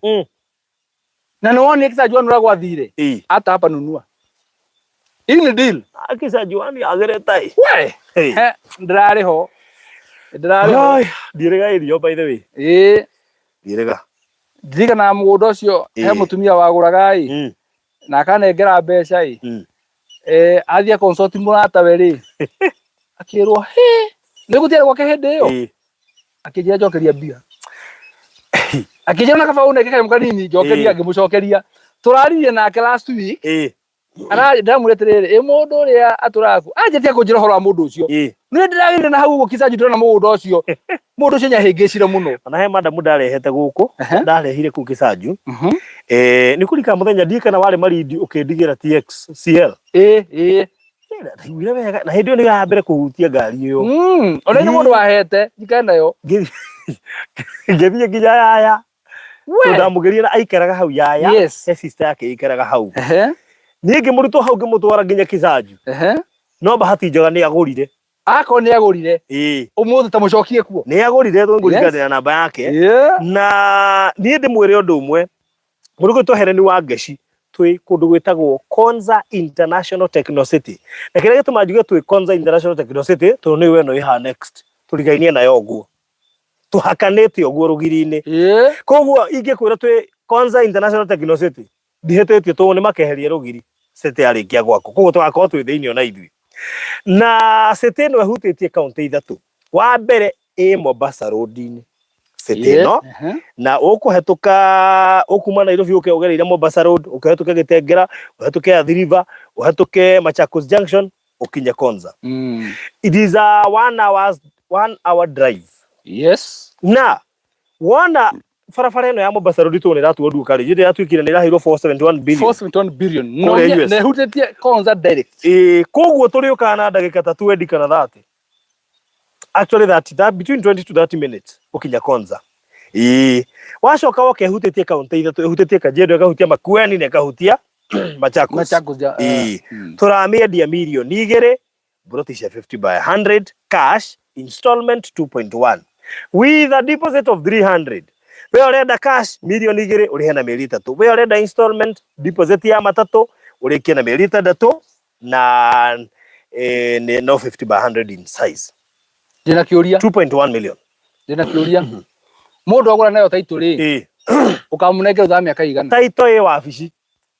Na nĩ wonire Kisajuan ũrĩa gwathire. Hata hapa nunua. Hii ni deal. Kisajuan yagĩrĩte ĩ. We. Hey. He, ndĩrarĩ ho. Ndĩrarĩ ho. Ai, ndiĩrĩga irio by the way. Ĩĩ. Ndiĩrĩga. Ndirikanaga mũgũnda ũcio he mũtumia wagũraga ĩ. Na akanengera mbeca ĩ. Athiĩ consult mũratawe rĩ, akĩrwo he nĩ gũtiarĩ gwake hĩndĩ ĩyo. Akĩnjĩra njokeria mbia, akĩnjĩra na kaba ũnenge kanyamũ kanini njokeria. Ngĩmũcokeria. Tũraririe nake last week. Ndĩramwĩra atĩrĩrĩ, ĩ mũndũ ũrĩa atũraga kuo anjĩtie kũnjĩra ũhoro wa mũndũ ũcio. Nĩ ndĩragĩrire na hau ũguo Kisanju, ndĩrona mũgũnda ũcio, mũndũ ũcio nyahĩngĩcire mũno. Ona he madamu ndarehete gũkũ, ndarehire kũu Kisanju. Nĩ kũrika mũthenya ndiĩ kana warĩ Malindi ũkĩndigĩra TX CL. Ĩ ĩ. Ndaiguire wega na hĩndĩ ĩyo nĩyo ya mbere kũhutia ngari ĩyo. Ona nĩ mũndũ wahete njikare nayo. Ngĩthiĩ nginya Yaya. We. Ndamũgĩrire na aikaraga hau Yaya. He sister yake ĩikaraga hau. Niĩ ngĩmũrutwo hau ngĩmũtwara nginya Kisanju. No bahati njega nĩ agũrire. Akorwo nĩ agũrire, ũmũthĩ ta mũcokie kuo. Nĩ agũrire, ngũririkana namba yake. Na niĩ ndĩmwĩre ũndũ ũmwe, mũndũ gwĩtwo Helen wa Ngeci, twĩ kũndũ gwĩtagwo Konza International Techno City, na kĩrĩa gĩtũma njuge twĩ Konza International Techno City tondũ nĩyo ĩno ĩhaha next, tũrigainie nayo ũguo, tũhakanĩte ũguo rũgiri-inĩ. Koguo ingĩkwĩra twĩ Konza International Techno City ndihĩtĩtie, tondũ nĩ makeheria rũgiri city yarĩkia gwakwo, koguo tũgakorwo twĩ thĩinĩ ona ithuĩ. Na city ĩno ĩhutĩtie kaunti ithatũ. Wa mbere ĩ Mombasa Road-inĩ city ĩno, na ũkũhetũka ũkuma Nairobi ũke ũgereire Mombasa Road, ũkĩhetũke Gĩtengera, ũhetũke Athi River, ũhetũke Machakos Junction, ũkinye Konza. It is a 1 hour drive. Na wona barabara ĩno ya Mombasa Road tũ nĩ ĩratuo nduka rĩ, ĩrĩa yatuĩkire nĩ ĩraheirwo 471 billion. 471 billion. Kũrĩa No US. na ĩhutĩtie Konza direct. Ĩĩ, koguo tũrĩũkaga na ndagĩka ta 20 kana 30, actually 30, that between 20 to 30 minutes ũkinya Konza. Ĩĩ, wacoka woka ĩhutĩtie kaunti ithatũ, ĩhutĩtie Kajiado, ĩkahutia Makueni na ĩkahutia Machakos. Machakos ja. Ĩĩ. Tũramĩendia 2 mirioni, broti cia 50 by 100, cash, installment 2.1 with a deposit of 300. We ũrenda cash 2 mirioni ũrĩhe na mĩeri 3, we ũrenda installment, deposit ya matatũ, ũrĩkie na mĩeri 6, na nĩ no 50 by 100 in size. Ndĩna kĩũria. 2.1 million. Ndĩna kĩũria. Mũndũ agũra nayo title rĩ, ũkamũnengera thutha wa mĩaka igana? Title ĩ wabici.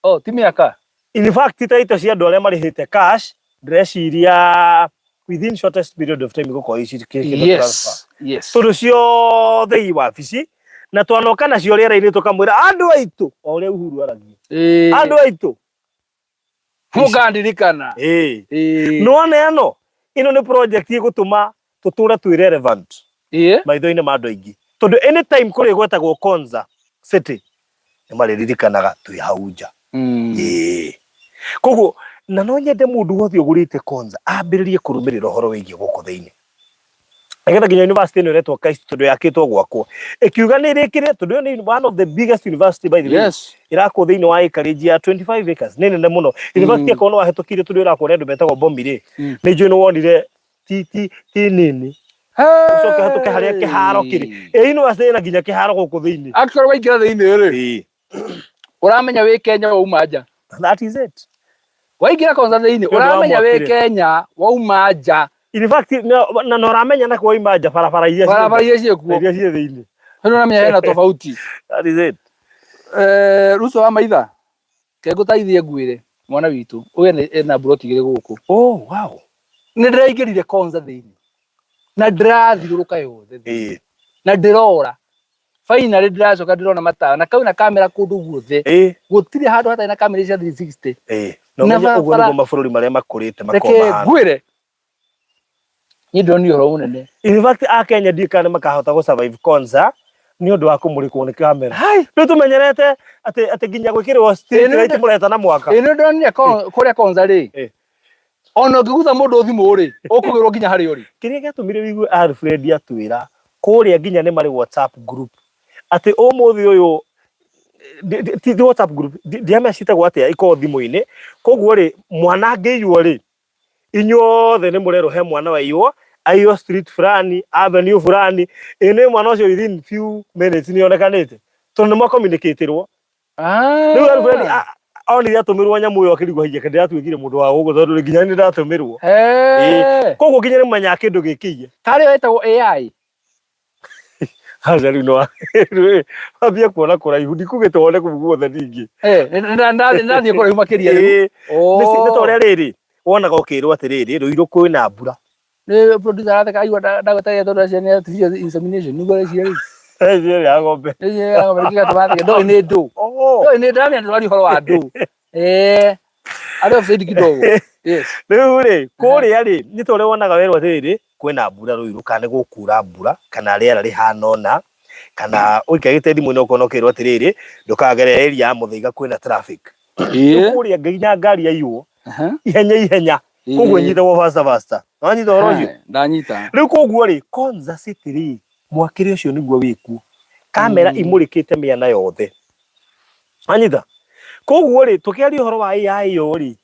Oh, ti mĩaka. In fact, title cia andũ arĩa marĩhĩte cash, ndĩreciria within shortest period of time igũkorwo icikĩte transfer, tondũ ciothe i wabici, na twanoka nacio rĩera-inĩ tũkamwĩra andũ aitũ o ũrĩa Uhuru aragia, andũ aitũ. Mũkandirikana. Ĩĩ. Nĩwona ĩno nĩ project ĩgũtũma tũtũre twĩ relevant maitho-inĩ ma andũ aingĩ, tondũ anytime kũrĩ gwetagwo Konza City nĩ marĩririkanaga twĩ hau nja. Ĩĩ, koguo na no nyende mũndũ wothe ũgũrĩte Konza ambĩrĩrie kũrũmĩrĩra ũhoro wĩgiĩ gũkũ thĩinĩ, nĩgetha nginya university ĩno ĩretwo KAIST, tondũ yakĩtwo gwakwo ĩkiuga nĩ ĩrĩkĩre, tondũ ĩyo nĩ one of the biggest university, by the way. Ĩrakwo thĩinĩ wa acreage ya 25 acres, nĩ nene mũno university. Akorwo nĩ wahĩtũkire, tondũ ĩrakwo nĩ andũ metagwo Bomi rĩ, nĩ njũĩ nĩ wonire ti nini. Ũcoke ũhetũke harĩa kĩharo kĩrĩ, ĩ university ĩna nginya kĩharo gũkũ thĩinĩ. Actually waingĩra thĩinĩ rĩ, ũramenya wĩ Kenya wauma nja. That is it. Waingĩra Konza thĩinĩ, Nĩ ũndũ wa ũramenya wĩ mwakire. Kenya wauma nja. In fact, na ũramenya na wauma nja barabara iria Barabara iria ciĩkuo, iria ciĩ thĩinĩ. Rĩu ũramenya hena tofauti. That is it. Ruco wa maitha ke ngũteithie ngwĩre mwana witũ ũyũ ena mburoti igĩrĩ gũkũ. Oh wow. Nĩ ndĩraingĩrire Konza thĩinĩ na ndĩrathiũrũrũka yothe thĩinĩ na ndĩrora, finally ndĩracoka ndĩrona matawa na kau na kamera kũndũ guothe. Gũtirĩ handũ hatarĩ na kamera cia 360. Na Na ũmenye ũguo barabara nĩguo mabũrũri marĩa makũrĩte makoragwo reke mahana. Ngwĩre niĩ ndĩronire ũhoro mũnene. In fact, a Kenya ndiũĩ kana nĩ makahota gũ survive Konza nĩ ũndũ wa kũmũrĩkwo nĩ kamera. Hai. Rĩu tũmenyerete atĩ nginya gwĩkĩrwo street Ĩ, light mũreta na mwaka. Ĩ nĩ ndĩronire kũrĩa Konza rĩ, ona ũngĩgutha mũndũ thimũ rĩ, ũkũgĩrwo nginya harĩa ũrĩ. Kĩrĩa gĩatũmire wĩigue Alfred atwĩra kũrĩa nginya nĩ marĩ WhatsApp group, atĩ ũmũthĩ ũyũ ti WhatsApp group, ndiamenya ciĩtagwo atĩa, ikoragwo thimũ-inĩ. Koguo rĩ, mwana angĩiywo rĩ, inyuothe nĩ mũrerwo he mwana waiywo, aiywo street fulani, avenue fulani. Ĩ nĩ mwana ũcio within few minutes nĩ onekanĩte, tondũ nĩ mwakommunicatĩrwo. Rĩu Alfred onire atũmĩrwo nyamũ ĩyo akĩrigwo, haiya, ndĩratuĩkire mũndũ wa gũkũ, tondũ nginya nĩ ndatũmĩrwo. Koguo nginya nĩ menyaga kĩndũ gĩkĩiye. Karĩa ĩtagwo AI. Aca, rĩu no wambie kuona kũraihu, ndikugĩte wone kũu guothe ningĩ. Ndathiĩ kũraihu makĩria rĩu. Ĩĩ, nĩ ta ũrĩa rĩrĩ. Wonaga ũkĩrwo atĩrĩrĩ, Rũirũ kwĩna mbura. Nĩ producer aratheka aigua ndagwetagia tondũ acio nĩ artificial insemination nĩguo areciria rĩu. Ĩcio ya ng'ombe. Ĩcio ya ng'ombe nĩkĩo gĩatũma atheke ndũĩ nĩ ndũ. Oh. Ndũĩ nĩ ndamenya tũraria ũhoro wa ndũ. Eh. Arĩ offside kidogo. Yes. Rĩu rĩ, kũrĩa rĩ, nĩ ta ũrĩa wonaga werwo atĩrĩrĩ, kwĩna mbura Rũirũ kana nĩ gũkura mbura kana rĩera rĩhana ũna, kana ũikarĩte thimũ-inĩ ũkona ũkĩrwo atĩrĩrĩ, ndũkagere area ya Mũthaiga kwĩna traffic. Ĩĩ. Kũrĩa nginya ngari yaiywo Aha. ihenya ihenya, koguo ĩnyitagwo faster faster. Wanyita ũhoro ũcio? Ndanyita. Rĩu koguo rĩ, Konza City rĩ, mwakĩre ũcio nĩguo wĩkuo. Kamera imũrĩkĩte mĩena yothe. Wanyita? Koguo rĩ, tũkĩaria ũhoro wa AI ĩyo rĩ,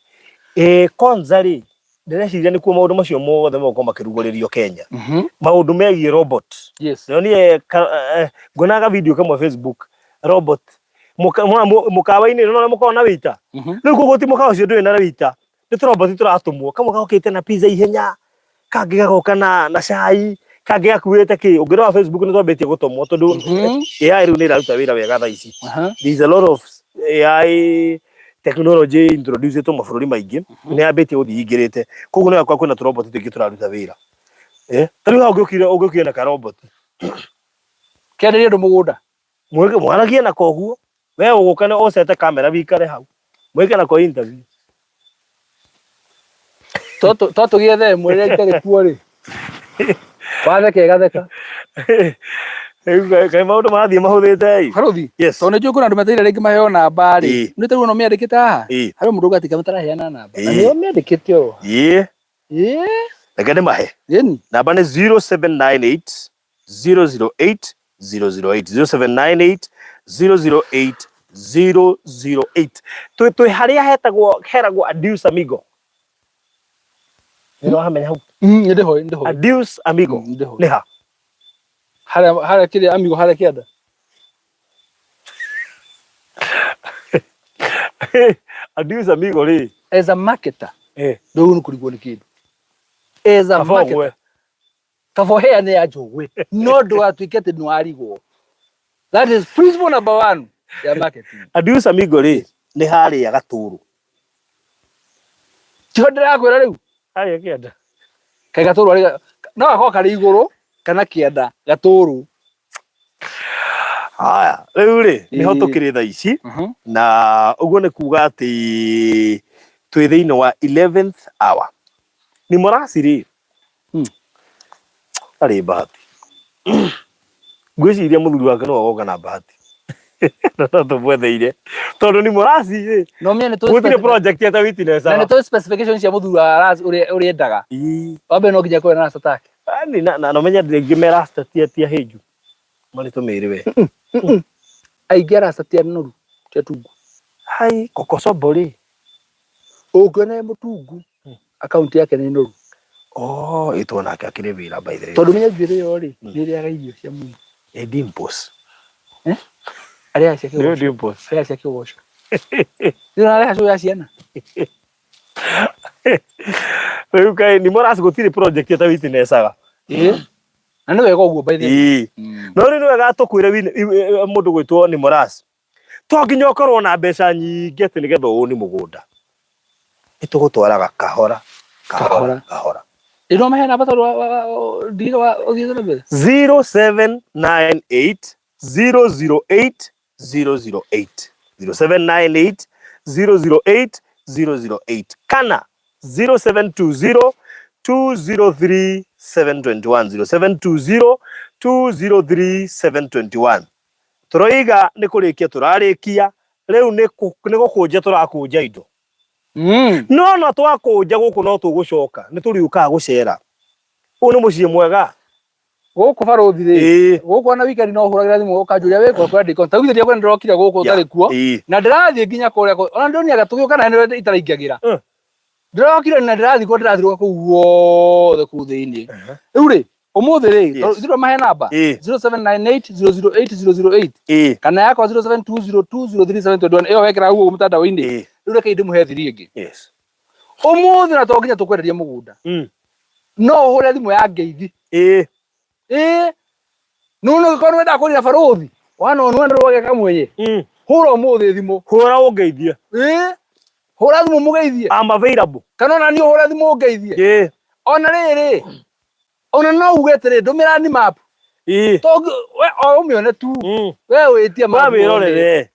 Konza rĩ, ndĩreciria nĩkuo maũndũ macio mothe megũkorwo makĩrugũrĩrio Kenya. Maũndũ megiĩ robot. Yes. Ndĩronire nguonaga video kamwe Facebook, robot mũkawa-inĩ nĩwona mũkawa na waiter. Rĩu koguo ti mũkawa ũcio ndũrĩ na waiter, nĩ tũroboti tũratũmwo, kamwe gokĩte na pizza ihenya, kangĩ gagoka na cai, kangĩ gakuĩte kĩ. Ũngĩrora Facebook nĩ twambĩtie gũtũmwo tondũ AI rĩu nĩ ĩraruta wĩra wega thaa ici. There is a lot of AI technology introduced mabũrũri maingĩ, nĩ yambĩtie gũthiĩ ingĩrĩte. Koguo nĩ gwakorwo kwĩna tũroboti tũingĩ tũraruta wĩra. Ta rĩu haha ũngĩũkire na karoboti. Kenderie andũ mũgũnda. Mwĩke mwaragie nako ũguo. We ũgũka nĩ ũcete kamera wikare hau. Mwĩke nako interview. To tũgĩethe ĩmwe ĩrĩa itarĩ kuo rĩ. Watheka ĩgatheka. Rĩu kaĩ maũndũ marathiĩ mahũthĩte ĩ. Barũthi. Yes. Tondũ nĩ njũĩ kwĩna andũ metereire rĩngĩ maheo namba rĩ. Ĩĩ. Nĩ tarĩu ĩno mĩandĩkĩte haha. Ĩĩ. Harĩ mũndũ ũgatinga mataraheana namba. Na Ĩĩ. nĩo mĩandĩkĩte oro. Ĩĩ. Ĩĩ. Reke ndĩmahe. Ĩni. Namba nĩ 0798 008 008 0798 008 008. Twĩ harĩa hetagwo heragwo Adios Amigo. Nĩ ũrahamenya hau? Nĩ ndĩhoĩ, nĩ ndĩhoĩ. Adios Amigo. Nĩ ndĩhoĩ. Nĩ ha? Harĩa harĩa kĩrĩa Amigo harĩa kĩanda. Adios Amigo rĩ. As a marketer. Ndũgũ nĩ kũrigwo nĩ kĩndũ. As a Kaba marketer. ũgwe. Kaba ũheane ya njũgwe. No ndũgatuĩke atĩ nĩ warigwo. That is principle number one ya marketing. Adios Amigo rĩ nĩ harĩa Gatũrũ. Tiho ndĩrakwĩra rĩu. Harĩa kĩanda. Kaĩ Gatũrũ arĩ no gakorwo karĩ igũrũ kana kĩanda Gatũrũ. Haya, rĩu rĩ nĩho tũkĩrĩ thaa ici na ũguo nĩ kuga atĩ twĩ thĩinĩ wa 11th hour. Ni Morasi rĩ arĩ bahati. Ngwĩciria mũthuri wake no agoka na bahati. Na no tũmwetheire tondũ ni Morasi rĩ No menya nĩ tũĩ gũtirĩ project na nĩ ĩtawitnessaga. tũĩ specification cia mũthuri wa Ras ũrĩa ũrĩa endaga. Wa mbere no nginya akorwo na rasta take. Yaani na na menya rĩngĩ me rasta ti ahĩnju. Marĩ tũmĩrĩ we. Aingĩ a rasta ti anoru ti atungu. Hai kokosobo rĩ. Ũngĩona e mũtungu akaunti yake nĩ noru. Oh, ĩtwo nake akĩrĩ wĩra by the way. Tondũ menya njuĩrĩ ĩyo rĩ nĩ ĩrĩaga irio cia mwĩrĩ. Ĩ dimples. Eh? Arĩaga cia Nĩ kĩgoco. dimples. Arĩaga cia kĩgoco. Nĩ arĩaga cũũ ya ciana. Rĩu kaĩ ni Morasi gũtirĩ project ĩtawitnessaga. Ĩĩ. Na nĩ wega ũguo by the way. Ĩĩ. No rĩu nĩ wega tũkwĩre mũndũ gwĩtwo ni Morasi. To nginya ũkorwo na mbeca nyingĩ atĩ nĩgetha ũũni mũgũnda. Nĩ tũgũtwaraga kahora kahora Kahora. kahora. Ĩ no maheana bata wa ndira wa ũthiĩte na mbere. 0798 008 008 0798 008 008 kana 0720 203 721 0720 203 721. Tũroiga nĩ kũrĩkia tũrarĩkia rĩu nĩ gũkũnja tũrakũnja indo. No no twakũnja gũkũ no tũgũcoka nĩ tũrĩũkaga gũcera. Ũyũ nĩ mũciĩ mwega. Gũkũ barũthi rĩ Ĩĩ. gũkũ ona weekend no hũragĩra thimũ ũkanjũria wĩ kũ kwenda ndiko ta githĩ ndiakwenda ndĩrokire gũkũ ũtarĩ kuo na ndĩrathiĩ nginya kũrĩa ona ndĩroniaga tũgĩũka na nĩ itaraingagĩra ndĩrokire na ndĩrathiĩ kũrĩa ndĩrathiũrũrũka kũu guothe kũu thĩinĩ. Rĩu rĩ ũmũthĩ rĩ thirwo mahe namba 0798 008 008 kana yakwa 0720203721 ĩyo wekĩra guo mũtandao-inĩ. Rĩu reke ndĩmũhe thiri ĩngĩ. Ũmũthĩ na to nginya tũkwenderie mũgũnda. No ũhũre thimũ ya ngeithi. Ĩĩ. No no gĩkorwo nĩwendaga kũrira barũthi. Wana onu andũ rwage kamwenye. Hũra ũmũthĩ thimũ. Hũra ũngeithie. Ĩĩ. Hũra thimũ mũgeithie. I'm available. Kana ona niĩ ũhũre thimũ ũngeithie. Ĩĩ. Ona rĩrĩ, ona no uge atĩrĩ, ndũmĩra ni map. Ĩĩ. To we o ũmĩone tu. We wĩtie map. Wamĩrorere.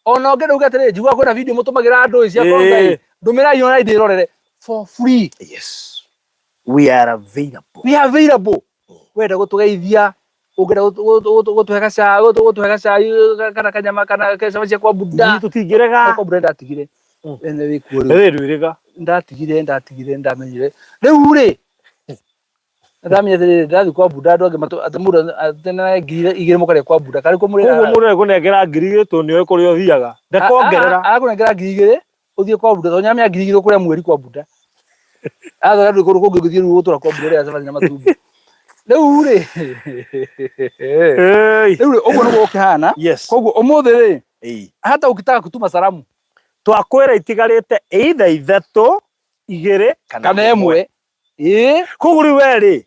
Ona ũngĩenda uge atĩrĩ, njiguaga kwĩna video mũtũmagĩra andũ ĩ cia Konza ĩ. Ndũmĩrai ona ndĩrorere for free. Yes. We are available. We are available. Wenda gũtũgeithia, ũngĩenda gũtũhe gacai, gũtũhe gacai kana kanyama kana cabaci cia kwa Buddha. Ithuĩ tũtingĩrega. Kwa Buddha ndatigire. Ene wĩkuo rĩu. Wewe ndwĩrĩga. Ndatigire, ndatigire, ndamenyire. Rĩu rĩ, ndamenya atĩrĩrĩ, ndathiĩ kwa Buddha andũ angĩ atĩ mũndũ atĩ na 2000 mũkarĩa kwa Buddha. Karĩ kũ mũrĩraga? Koguo mũndũ ekũnengera 2000 tondũ nĩoĩ kũrĩa ũthiaga. Ndakongerera. Arakũnengera 2000 ũthiĩ kwa Buddha tondũ nyamenya 2000 ũkũrĩa mweri kwa Buddha. Athora ndũrĩ kũndũ kũngĩ ũngĩthiĩ rĩu gũtũra kwa Buddha ũrĩa cabaci na matumbĩ. Rĩu rĩ, rĩu rĩ, ũguo nĩguo ũkĩhana. Yes. Koguo ũmũthĩ rĩ, hata ukitaka kutuma salamu Twakwĩra itigarĩte either ithatũ, igĩrĩ kana ĩmwe. Ĩĩ. Koguo rĩu we rĩ,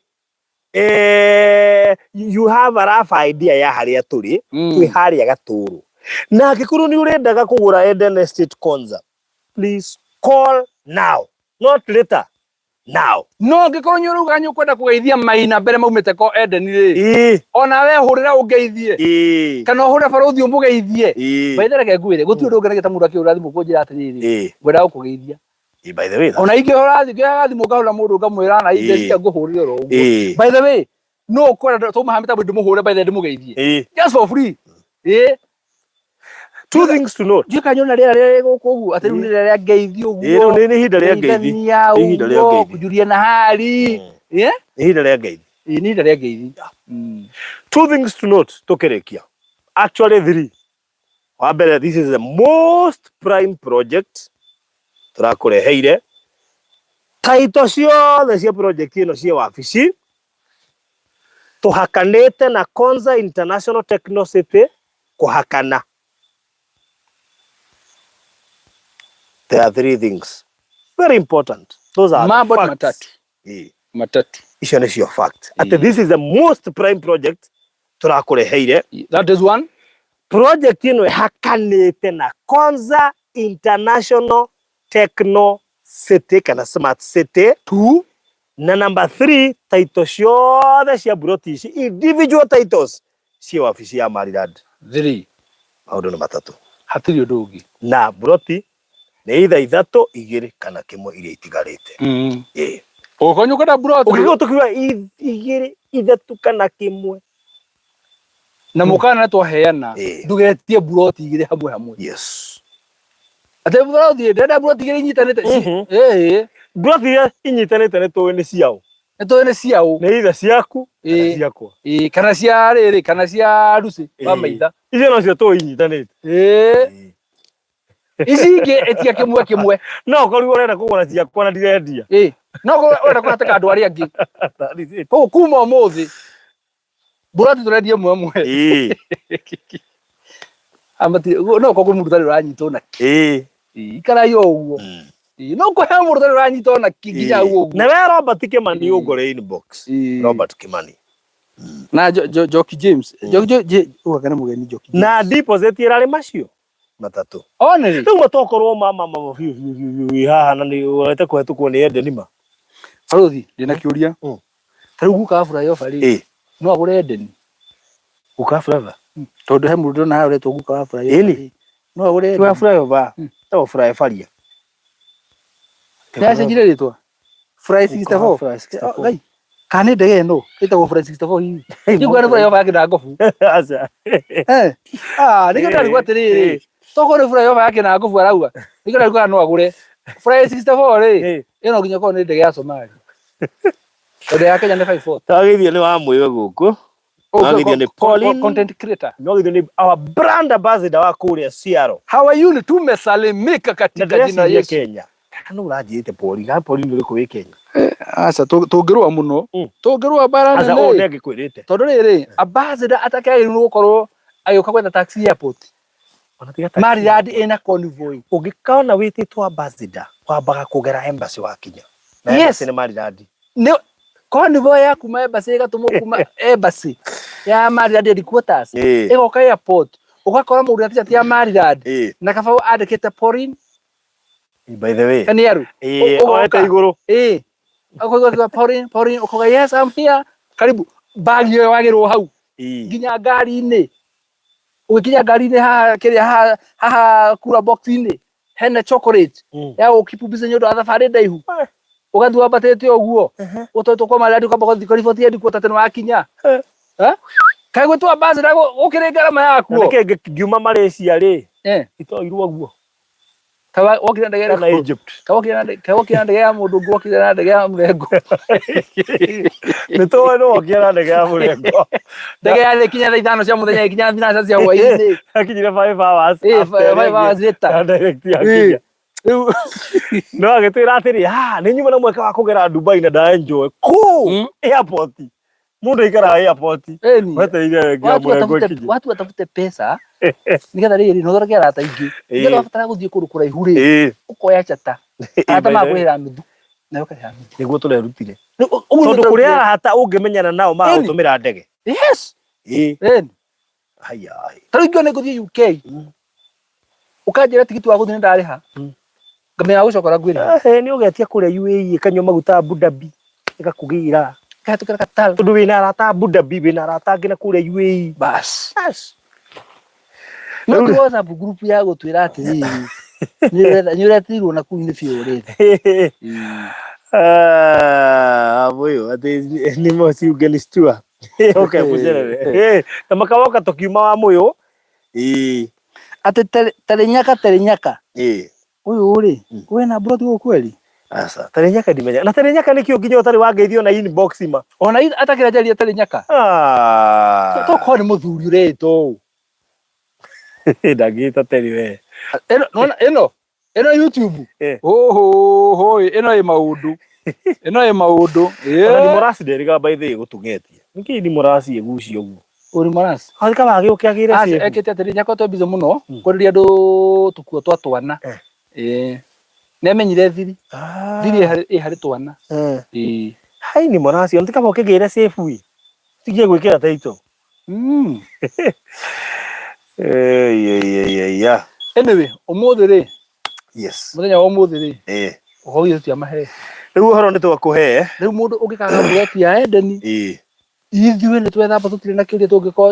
you have a rough idea ya harĩa tũrĩ, twĩ harĩa Gatũrũ. Na angĩkorwo nĩ ũrendaga kũgũra Eden Estate Konza, please call now, not later, now. No angĩkorwo nĩ ũrauga nĩ ũkwenda kũgeithia Maina mbere maumĩte ko Eden rĩ, ona we hũrĩra ũngeithie, kana ũhũre barũthi ũmũgeithie. By the way, reke ngwĩre, gũtirĩ ũndũ ũngenagia ta mũndũ akĩhũra thimũ kũnjĩra atĩrĩrĩ, ngwendaga gũkũgeithia. By the way, Ona ingĩhũra ngĩoyaga thimũ ngahũra mũndũ ngamwĩra na ingĩciria ngũhũrĩre oro ũguo. By the way, no ũkwenda twauma haha mĩtambo ndĩmũhũre by the way ndĩmũgeithie. Just for free. Ĩĩ. Two things to note. Ndiũĩ kana nĩũrona rĩera rĩrĩa rĩ gũkũ ũguo atĩ rĩu nĩ rĩera rĩa ngeithi ũguo. Ĩĩ, rĩu nĩ ihinda rĩa ngeithi. Ngeithania Nĩ ihinda rĩa ũguo, ngeithi. kũjuria na hali. Ĩĩ? Nĩ ihinda rĩa ngeithi. Ĩĩ, nĩ ihinda rĩa ngeithi. Two things to note tũkĩrĩkia. Actually three. Wa mbere, this is the most prime project tũrakũreheire. Title ciothe cia project ĩno ciĩ wabici. Tũhakanĩte na Konza International Techno City kũhakana. There are three things very important. Those are the Mambo ni facts. matatu. Ĩĩ. Matatu. Icio nĩcio fact. Atĩ this is the most prime project tũrakũreheire. That is one. Project ĩno ĩhakanĩte na Konza International Techno City kana Smart City. Two. Na number 3, title ciothe cia mburoti ici individual titles ciĩ wabici ya Maryland. 3. Maũndũ nĩ matatũ. Hatirĩ ũndũ ũngĩ. Na mburoti nĩ either ithatũ, igĩrĩ kana kĩmwe iria itigarĩte. Ĩĩ. Ũgĩkorwo nĩ ũkwenda mburoti. Ũngĩkorwo tũkiuga igĩrĩ, ithatũ kana kĩmwe. Na mũkana nĩ twaheana, ndũgetie mburoti igĩrĩ hamwe hamwe. Yes. Atĩ mburoti, ndĩrenda mburoti igĩrĩ inyitanĩte. Ĩĩ. Mburoti iria inyitanĩte nĩ tũĩ nĩ ciaũ. Nĩ tũĩ nĩ ciaũ. Nĩ either ciaku kana ciakwa. Ĩĩ, kana cia rĩrĩ, kana cia Lucy wa Maitha. Icio nocio tũĩ inyitanĩte. Ĩĩ. Ici ingĩ ĩtia kĩmwe kĩmwe. No ũkorirwo ũrenda kũgũra ciakwa na ndirendia. Ĩĩ. No ũkorwo ũrenda kũhatĩka andũ arĩa angĩ. That is it. Koguo kuma ũmũthĩ mburoti tũrendia ĩmwe ĩmwe. Ĩĩ. Amati, no ũkorwo kwĩ mũndũ ũtarĩ ũranyitwo na kĩ. Ĩĩ. Ĩĩ, ikarai o ũguo. Ĩĩ, no kũhe mũndũ ũtarĩ ũranyitwo na kĩ nginya hau ũguo. Na we Robert Kimani ũngore inbox. Ĩĩ. Robert Kimani. Na Njoki James. Njoki ũgaka nĩ mũgeni Njoki James. Na deposit ĩrarĩ macio matatũ. One rĩ. Rĩu matokorwo mama mama biũ biũ biũ biũ wĩ haha na nĩ ũrete kũhetũkwo nĩ Eden ma. Barũthi, ndĩna kĩũria. Ta rĩu guka wa Flyover rĩ, no agũre Eden? Guka wa Flyover? Tondũ he mũndũ ndĩrona haha ũretwo guka wa Flyover. Ĩni. No agũre Eden. Guka wa Flyover? Etagwo Flyover. Nĩ acenjirie rĩtwa? Fly 64. Fly 64. Ngai. Kana nĩ ndege ĩno ĩtagwo Fly 64 hihi? Ndigua nĩ Flyover ya Kĩnangobu. Aca. Ah, nĩkĩo ndarigwo atĩrĩrĩ. Tokorwo nĩ Flyover ya Kĩnangobu arauga. Nĩkĩo ndarigwo no agũre. Fly 64 rĩ, ĩno nginya korwo nĩ ndege ya Somalia. Tondũ ya Kenya nĩ 540. Twagĩthio nĩ wa mwĩwe gũkũ. Twagĩthio nĩ Pauline. Content creator. Twagĩthio nĩ our brand ambassador wa kũrĩa Seattle. How are you? Tumesalimika katika jina la Yesu. Kenya. Kana ũranjĩrĩte Pauline, kana Pauline ũrĩkũ wĩ Kenya? Aca, tũngĩrũa mũno. Tũngĩrũa mbara Aca, nene. ũũ nĩ angĩkwĩrĩte. Tondũ rĩrĩ, ambassador atakĩagĩrĩirwo nĩ gũkorwo agĩũka gwetha taxi airport. Ona tiga taxi. Maryland ĩna convoy. Ũngĩkona wĩtĩtwo ambassador, wambaga kũgera embassy wakinya. Na Yes. embassy nĩ Maryland. Nĩ convoy ya kuma embassy ĩgatũmwo kuma embassy ya Maryland headquarters. Ĩgoka airport. Ũgakora mũndũ na t-shirt ya Maryland. Na kabaũ andĩkĩte Pauline. By the way. Kaniaru. Eh, oete iguru. Eh. Akoiga Pauline, Pauline ukoga yes I'm here. Karibu. Bag yo wagirwo hau. Nginya ngari-inĩ. Ũgĩkinya ngari-inĩ haha kĩrĩa haha haha kura box-inĩ hena chocolate ya gũkeep busy nĩ ũndũ wa thabarĩ ndaihu. Ũgathiĩ wambatĩte ũguo. Ũtwaĩtwo kwa maradi ũkamba gũthiĩ kũriboti headquarter atĩ nĩwakinya. Eh? Kaĩ gwĩtwo ambassador gũkĩrĩ ngarama yakuo? Na nĩkĩ ngiuma Malaysia rĩ? Itoirwo ũguo. Kawa wokire ndege Kana Egypt. Kawa wokire na ndege ya mũndũ ũngĩ, wokire na ndege ya mũrengo. Nĩ tũĩ nĩ wokire na ndege ya mũrengo. Ndege ya ĩkinya thaa 5 cia mũthenya, ĩkinya 6 cia hwaĩ-inĩ. Akinyire 5 hours. 5 hours later. Ya direct yakinya. Rĩu No agĩtwĩra atĩrĩ, ah, nĩ nyuma na mweke wa kũgera Dubai na ndaenjoy. Kũ airport. Mũndũ aikaraga airport. Wetereire nginya Watu mũrengo watafute ĩkinye. Watu watafute pesa nigetha rĩrĩ no thondeke arata aingĩ. Nĩgetha wabatara gũthiĩ kũndũ kũraihu rĩ, ũkoya chata. Arata makũrĩhĩra nuthu nawe ũkarĩha nuthu. Nĩguo tũrerutire. Ũguo Tondũ nĩguo. Kũrĩ arata ũngĩmenyana nao magagũtũmĩra ndege. Yes. Ĩni. Haya. Ta rĩu ingĩona ngũthiĩ UK, ũkanjĩra tigiti wa gũthiĩ nĩ ndarĩha, ngamenya wa gũcoka ũrĩa ngwĩrĩha. Nĩ ũgetia kũrĩa UAE ĩkanyua maguta Abu Dhabi ĩgakũgĩra. Kahĩtũkĩra Qatar. Tondũ wĩna arata Abu Dhabi, wĩna arata angĩ na kũrĩa UAE. Bas. Yes. No ti WhatsApp group ya gũtwĩra atĩrĩrĩ, nĩ ũretirwo na kũu nĩ biũ rĩ. Ah, mũyũ atĩ nĩ moci ungenistua. Okay, mũcerere. Na makawoka tũkiuma wa mũyũ. Ĩĩ. Atĩ Terenyaka Terenyaka. Ũyũ rĩ, wĩna mburoti gũkũ kweli? Aca, Terenyaka ndimenya. Na Terenyaka nĩkĩo nginya ũtarĩ wangeithio na inbox ma. Ona atakĩra njaria Terenyaka. Ah. Tokorwo nĩ mũthuri ũretwo ũũ. Ndangĩta Terry we. Ĩno nona ĩno YouTube. Oho, ĩno ĩ maũndũ. Ĩno ĩ maũndũ. Ona ni Morasi nderĩga by the way gũtũgetia. Nĩkĩ ni Morasi ĩgucio ũguo? Ũrĩ Morasi. Harĩ kaba agĩũke agĩre Aca save. Ekĩte atĩrĩ, nyakwa twe busy mũno kwenderia andũ tũkuo twa twana. Ĩĩ. Nĩ amenyire thiri. Thiri ĩ harĩ twana. Ĩĩ. Hai ni Morasi, ona ti kaba ũkĩgĩre save ĩ. Tigie gwĩkĩra title. Ei, ei, ei, ei. Anyway, ũmũthĩ rĩ, mũthenya wa ũmũthĩ rĩ, ũhoro witũ tiamahe. Rĩu ũhoro nĩ twakũhe. Rĩu mũndũ ũngĩkaga mburoti ya Edeni, ithuĩ nĩ twethamba, tũtirĩ na kĩũria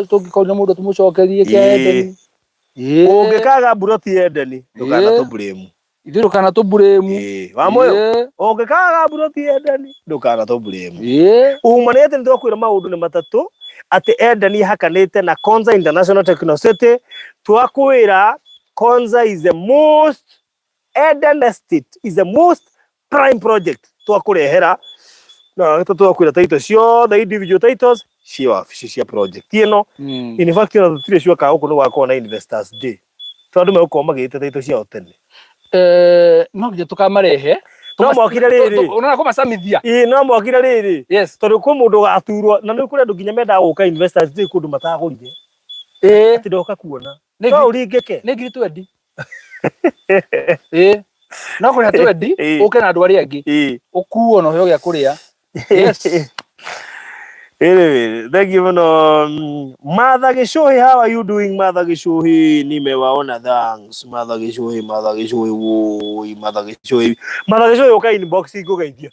tũngĩkoria mũndũ tũmũcokerie kĩa Edeni. Ũngĩkaga mburoti ya Edeni, ndũkana tũburĩmu. Ithuĩ ndũkana tũburĩmu. Wa mũyũ. Ũngĩkaga mburoti ya Edeni, ndũkana tũburĩmu. Uma nĩ atĩ nĩ twakwĩra maũndũ nĩ matatũ atĩ Edeni ĩhakanĩte na Konza International Techno City. Twakwĩra Konza is the most Eden Estate is the most prime project twakũrehera na gatatũ twakwĩra title ciothe, individual titles cia wabici cia project ĩno. In fact, ona tũtirĩ sure kana gũkũ nĩ gwakorwo na Investors Day, tondũ andũ megũkorwo magĩte title ciao tene. No nginya tũkamarehe. No mwakire rĩrĩ. Unaona kũmacamithia. Ĩĩ, no mwakire rĩrĩ. Yes. Tondũ kwĩ mũndũ ũgaturwo na nĩ kũrĩ andũ nginya mendaga gũka Investors Day kũndũ matagũrire, atĩ ndoka kuona Nĩ no ũringĩke. Nĩ ngiri twendi. Ĩĩ. No kũrĩha twendi, ũke na andũ arĩa angĩ. Ũkuo na ũheo gĩa kũrĩa. Yes. Anyway, thank you muno. Martha Gichuhi, how are you doing, Martha Gichuhi? Nimewaona, thanks. Martha Gichuhi, Martha Gichuhi, woi, Martha Gichuhi. Martha Gichuhi, uka inbox ngũgeithia.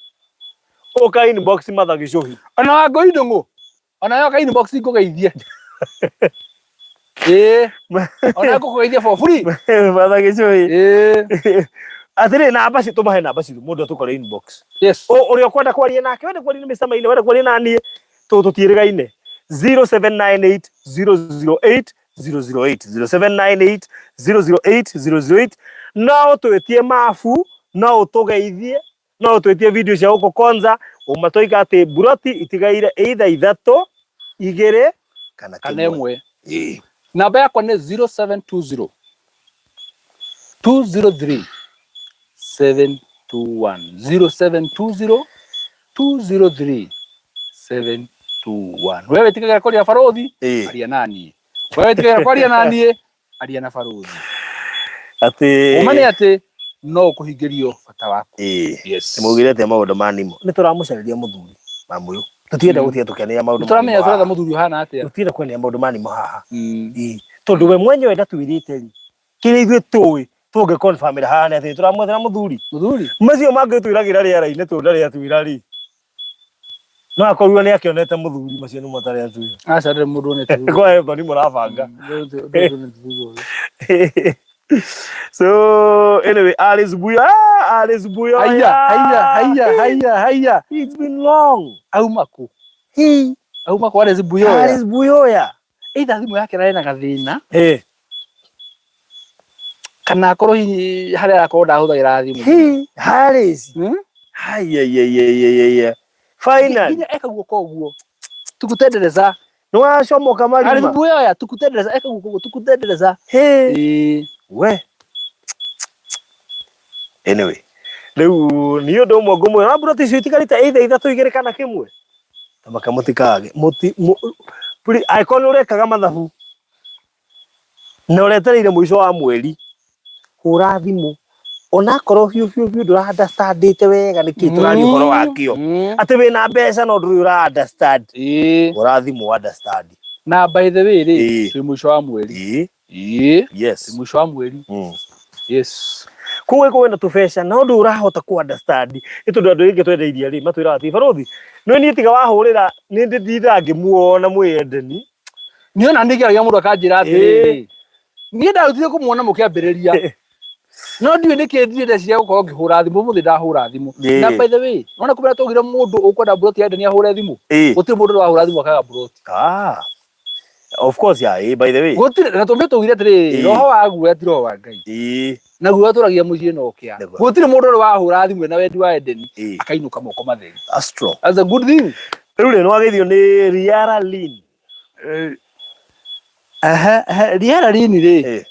Uka inbox, Martha Gichuhi. Ona Wangũi Ndũng'ũ. Ona yo ka inbox ngũgeithie. Ĩĩ. Ona ngũkũgeithia for free. Martha Gichuhi. Ĩĩ. Atĩrĩ, namba ci tũmahe namba citũ mũndũ atũkore inbox. Yes. Ũrĩa ũkwenda kwaria nake, wenda kwaria na Mr. Maina, wenda kwaria na niĩ, tũtiĩrĩgaine. 0798 008 008, 0798 008 008. No ũtwĩtie mabu, no ũtũgeithie, no ũtwĩtie video cia gũkũ Konza. Uma twoiga atĩ mburoti itigaire either ithatũ, igĩrĩ kana Kana kĩmwe. Ĩmwe. Namba yakwa nĩ 0720 203 721, 0720 203 721. Wewe wĩtĩkagĩra kwaria na barothi, aria na niĩ. Wewe wĩtĩkagĩra kwaria na niĩ, aria na barothi. Atĩ Ũma nĩ atĩ no ũkũhingĩrio bata waku. Yes. Nĩmaugire atĩa maũndũ ma nimo? Nĩ tũramũcarĩria mũthuri mamũyũ, tũtienda gũtiga tũkĩanĩrĩra maũndũ ma Tũramenya nimo tũretha haha. mũthuri ũhana atĩa. Tũtienda kwanĩrĩra maũndũ ma nimo haha. Ĩĩ. Tondũ we mwenyewe ndatwĩrĩte rĩ, kĩrĩa ithuĩ tũĩ. Tũngĩ confirm ĩra haha nĩ atĩ tũramwethera mũthuri. Mũthuri. Macio mangĩ twĩragĩra rĩera-inĩ tondũ ndarĩ atwĩra rĩ. No akorirwo nĩ akĩonete mũthuri macio nĩmo atarĩ atwĩra. Aca ndĩrĩ mũndũ wonete thutha. Kwa Anthony mũrabanga. Ndũrĩ wonete thutha ũyũ. So anyway, Alice Buya, ah, Alice Buya. Haiya, haiya, haiya, haiya, haiya. It's been long. Auma kũ? He. Auma kũ Alice Buyoya? Alice Buyoya. Either thimũ yake ĩrarĩ na gathĩna. Eh. Kana akorwo hihi harĩa arakorwo ndahũthagĩra thimũ. He, Alice. Hmm? Haiya, yeah, yeah, yeah, yeah, yeah. Finally. Nginya eka guoko ũguo. Tukutendereza. Nĩ wacomoka marima. Alice Buyoya tukutendereza eka guoko ũguo tukutendereza. He. Ĩĩ. We. Anyway, rĩu niĩ ũndũ ũmwe ngũmwĩra na mburoti icio itigarĩte either ithatũ igĩrĩ kana kĩmwe tamaka mũtikage mũti angĩkorwo nĩ ũrekaga mathabu na ũretereire mũico wa mweri hũra thimũ onakorwo biũ biũ biũ ndũra understandĩte wega nĩkĩ tũraria ũhoro wakĩo atĩ wĩna mbeca no ndũrĩ ũra understand hũra thimũ understand. Na by the way rĩ, Ĩĩ. twĩ mũico wa mweri. Ĩĩ. Ĩĩ. Yes. Twĩ mũico wa mweri. Yes. Koguo ĩkorwo wĩna tũbeca no ndũrĩ ũrahota kũ understand nĩ tondũ andũ aingĩ twendeirie rĩ matwĩraga atĩ barũthi nĩ niĩ tiga wahũrĩra nĩ ndĩndindaga ngĩmuona mwĩyendeni. Niĩ ona nĩ mũndũ akanjĩra atĩrĩrĩ, niĩ ndarutire kũmuona mũkĩambĩrĩria no ndiũĩ nĩkĩ ndirĩ ndeciria gũkorwo ngĩhũra thimũ ũmũthĩ ndahũra thimũ. Na by the way, nona kũmenya twaugire mũndũ ũkwenda mburoti ya Edeni ahũre thimũ, gũtirĩ mũndũ ũrahũra thimũ akaga mburoti. Ah. Of course, yeah, by the way. Gũtirĩ na tũmbe tũugire atĩrĩrĩ, roho wa guoya ti roho wa Ngai. Na guoya ũtũragia mũciĩ na ũkĩa. Gũtirĩ mũndũ ũrĩ wahũra thimũ ena wendi wa Edeni akainũka moko matheri. That's true. That's a good thing. Rĩu rĩ, nĩwageithio nĩ Riara Lynn. Riara Lynn rĩ.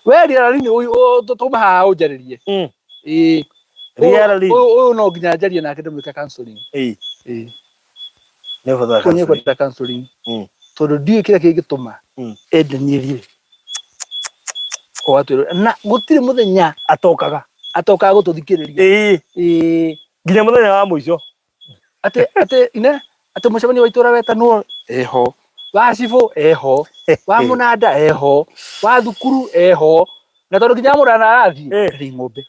We Riara Lynn tũma haha ũnjarĩrie. Ĩĩ. Riara Lynn. Ũyũ no nginya njarie nake ndĩmwĩke counseling. Ĩĩ. Ĩĩ. Nĩ ũbatara counseling. Nĩ counseling. Tondũ ndiũĩ kĩrĩa kĩngĩtũma Edeni ĩthire. Ũgatwĩra na gũtirĩ mũthenya atokaga atokaga gũtũthikĩrĩria. Ĩĩ. Ĩĩ. Nginya mũthenya wa mũico. Atĩ atĩ ine atĩ mũcemanio wa itũra wetanwo eho, wa cibũ eho, wa mũnanda eho, wa thukuru eho, na tondũ nginya mũrana arathiĩ ndarĩ ng'ombe.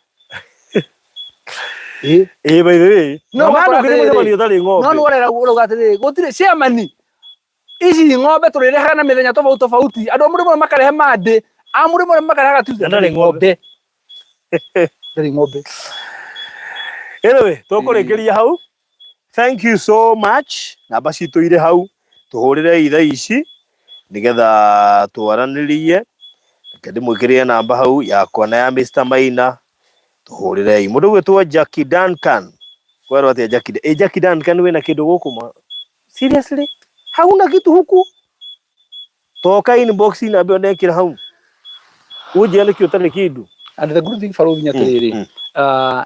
Ĩĩ. Ĩĩ by the way. No Na ũgakora ndũngĩthiĩ atĩrĩrĩ, mũcemanio ũtarĩ ng'ombe. No nĩ ũrauga atĩrĩrĩ, gũtirĩ chairman ici ng'ombe tũrĩrehaga na mĩthenya tofauti tofauti. Andũ a mũrĩmo makarehe Monday, a mũrĩmo makarehaga Tuesday. Na ndarĩ ng'ombe. Ndarĩ ng'ombe. Anyway, tũkũrĩkĩria hau. Thank you so much. Namba citũ irĩ hau. Tũhũrĩre ithaa ici nĩgetha twaranĩrie. Reke ndĩmwĩkĩrĩre namba hau yakwa na ya Mr. Maina. Tũhũrĩrei. Mũndũ ũgwĩtwo Jackie Duncan. Kwerwo atĩa Jackie? Ĩ Jackie Duncan wĩna kĩndũ gũkũ ma? Seriously? Hauna kitu huku? Toka inbox namba ĩyo ndekĩra hau. Ũnjĩre nĩkĩ ũtarĩ kĩndũ. And the good thing Barũthi nĩ atĩrĩrĩ,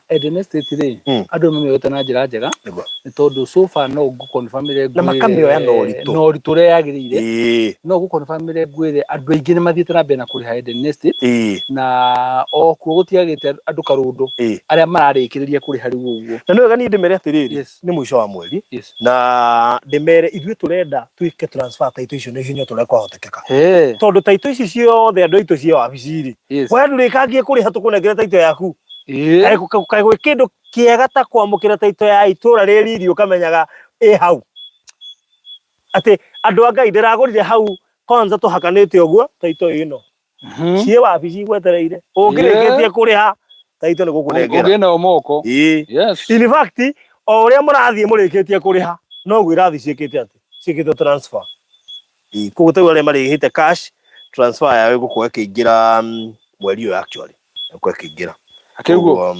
Eden Estate rĩ, andũ mamĩoete na njĩra njega nĩ tondũ so far no ngũconfirmĩre Na makamĩoya na ũritũ. Na ũritũ ũrĩa yagĩrĩire. No ngũconfirmĩre ngwĩre andũ aingĩ nĩ mathiĩte na mbere na kũrĩha Eden Estate na o kuo gũtiagĩte andũ karũndũ arĩa mararĩkĩrĩria kũrĩha rĩu ũguo. Na nĩ wega niĩ ndĩmere atĩrĩrĩ, nĩ mũico wa mweri na ndĩmere ithuĩ tũrenda twĩke transfer title icio na ihenya o ta ũrĩa kwahotekeka. Tondũ title ici ciothe andũ aitũ ciĩ wabici rĩ, we ndũrĩkangie kũrĩha tũkũnengere title yaku. Kaĩ gwĩ kĩndũ kĩega ta kwamũkĩra title ya itũra rĩ riri ũkamenyaga ĩ hau. Atĩ andũ a Ngai ndĩragũrire hau kwanza tũhakanĩte ũguo title ĩno. Ciĩ wabici igwetereire. Ũngĩrĩkĩtie kũrĩha title nĩ gũkũnengera. Ũngĩ nayo moko. Yes. In fact, o ũrĩa mũrathiĩ mũrĩkĩtie kũrĩha noguo irathiĩ ciĩkĩte atĩ ciĩkĩtwo transfer. Koguo ta rĩu arĩa marĩhĩte cash transfer yao ĩgũkorwo ĩkĩingĩra mweri ũyũ actually ĩgũkorwo ĩkĩingĩra. Akĩguo.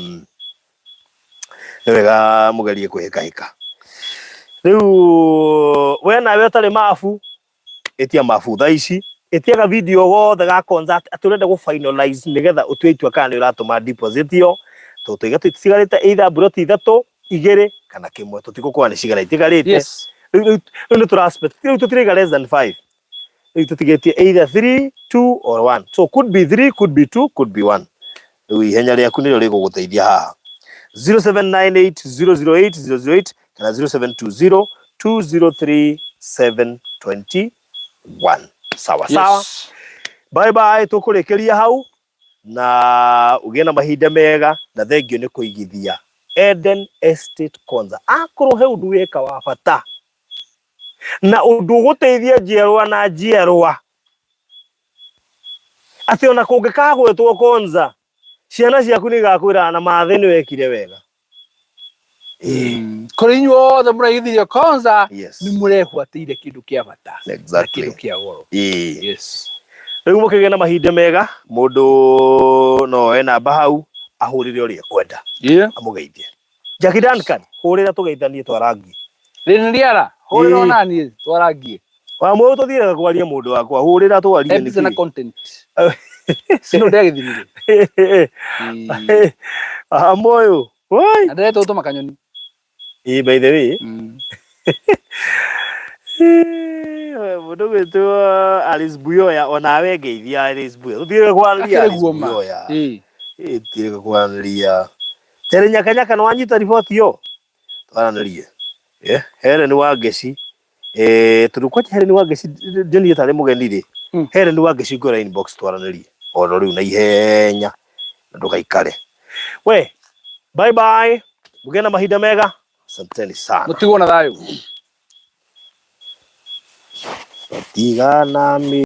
Nĩ wega mũgerie kwĩhĩkahĩka. Rĩu we nawe ũtarĩ mabu ĩtia mabu thaa ici ĩtia ga video gothe ga concert atĩ ũrenda gũ finalize nĩgetha ũtue itua kana nĩ ũratũma deposit ĩyo tondũ tũiga tũtigarĩte either mburoti ithatũ igĩrĩ kana kĩmwe tũtigũkorwo nĩ cigana itigarĩte. Yes. Rĩu nĩ tũra rĩu tũtiraiga less than 5 rĩu tũtigĩtie either 3 2 or 1 so could be 3 could be 2 could be 1 rĩu ihenya rĩaku nĩrĩo rĩgũgũteithia haha 0798 008 008 kana 0720 203 721 sawa sawa. Yes. Bye bye, tũkũrĩkĩria hau. Na ũgĩe na mahinda mega, na thengio nĩ kũigithia Eden Estate Konza. Akorwo he ũndũ weka wa bata na ũndũ ũgũteithia njiarwa na njiarwa, atĩ ona kũngĩkagwetwo Konza, ciana ciaku nĩ igakwĩra na mathĩ nĩ wekire wega. Kũrĩ inyuĩ othe mũraigithirio Konza, nĩ mũregwatĩire kĩndũ kĩa bata na kĩndũ kĩa goro. Yes. Rĩu mũkĩgĩa na mahinda mega, mũndũ no oe namba hau ahũrĩre ũrĩa ekwenda, amũgeithie. Jackie Duncan, hũrĩra tũgeithanie twarangie. Rĩrĩ rĩara hũrĩra ona niĩ twarangie. Wa mũndũ tũthiĩraga kwaria mũndũ wakwa, hũrĩra twarie. Nĩkĩ na content sino ndagĩthimire moyo. Na ndĩretwo tũma kanyoni. Ĩĩ, by the way, mũndũ gwĩtwo Alice Buyoya, onawe ngeithia Alice Buyoya, tũtigĩre kwaranĩria. Alice Buyoya, ĩĩ, tũtigĩre kwaranĩria. Terĩ Nyakanyaka, nĩ wanyita riboti ĩyo, twaranĩrie. Helen Wangeci, tondũ kwanja Helen Wangeci ndionire tarĩ mũgeni rĩ. Helen Wangeci, ngwĩra inbox twaranĩrie ono rĩu na ihenya na ndũgaikare. We, bye bye, mũgĩe na mahinda mega, asanteni sana. Mũtigwo na thayũ. Tigana mi.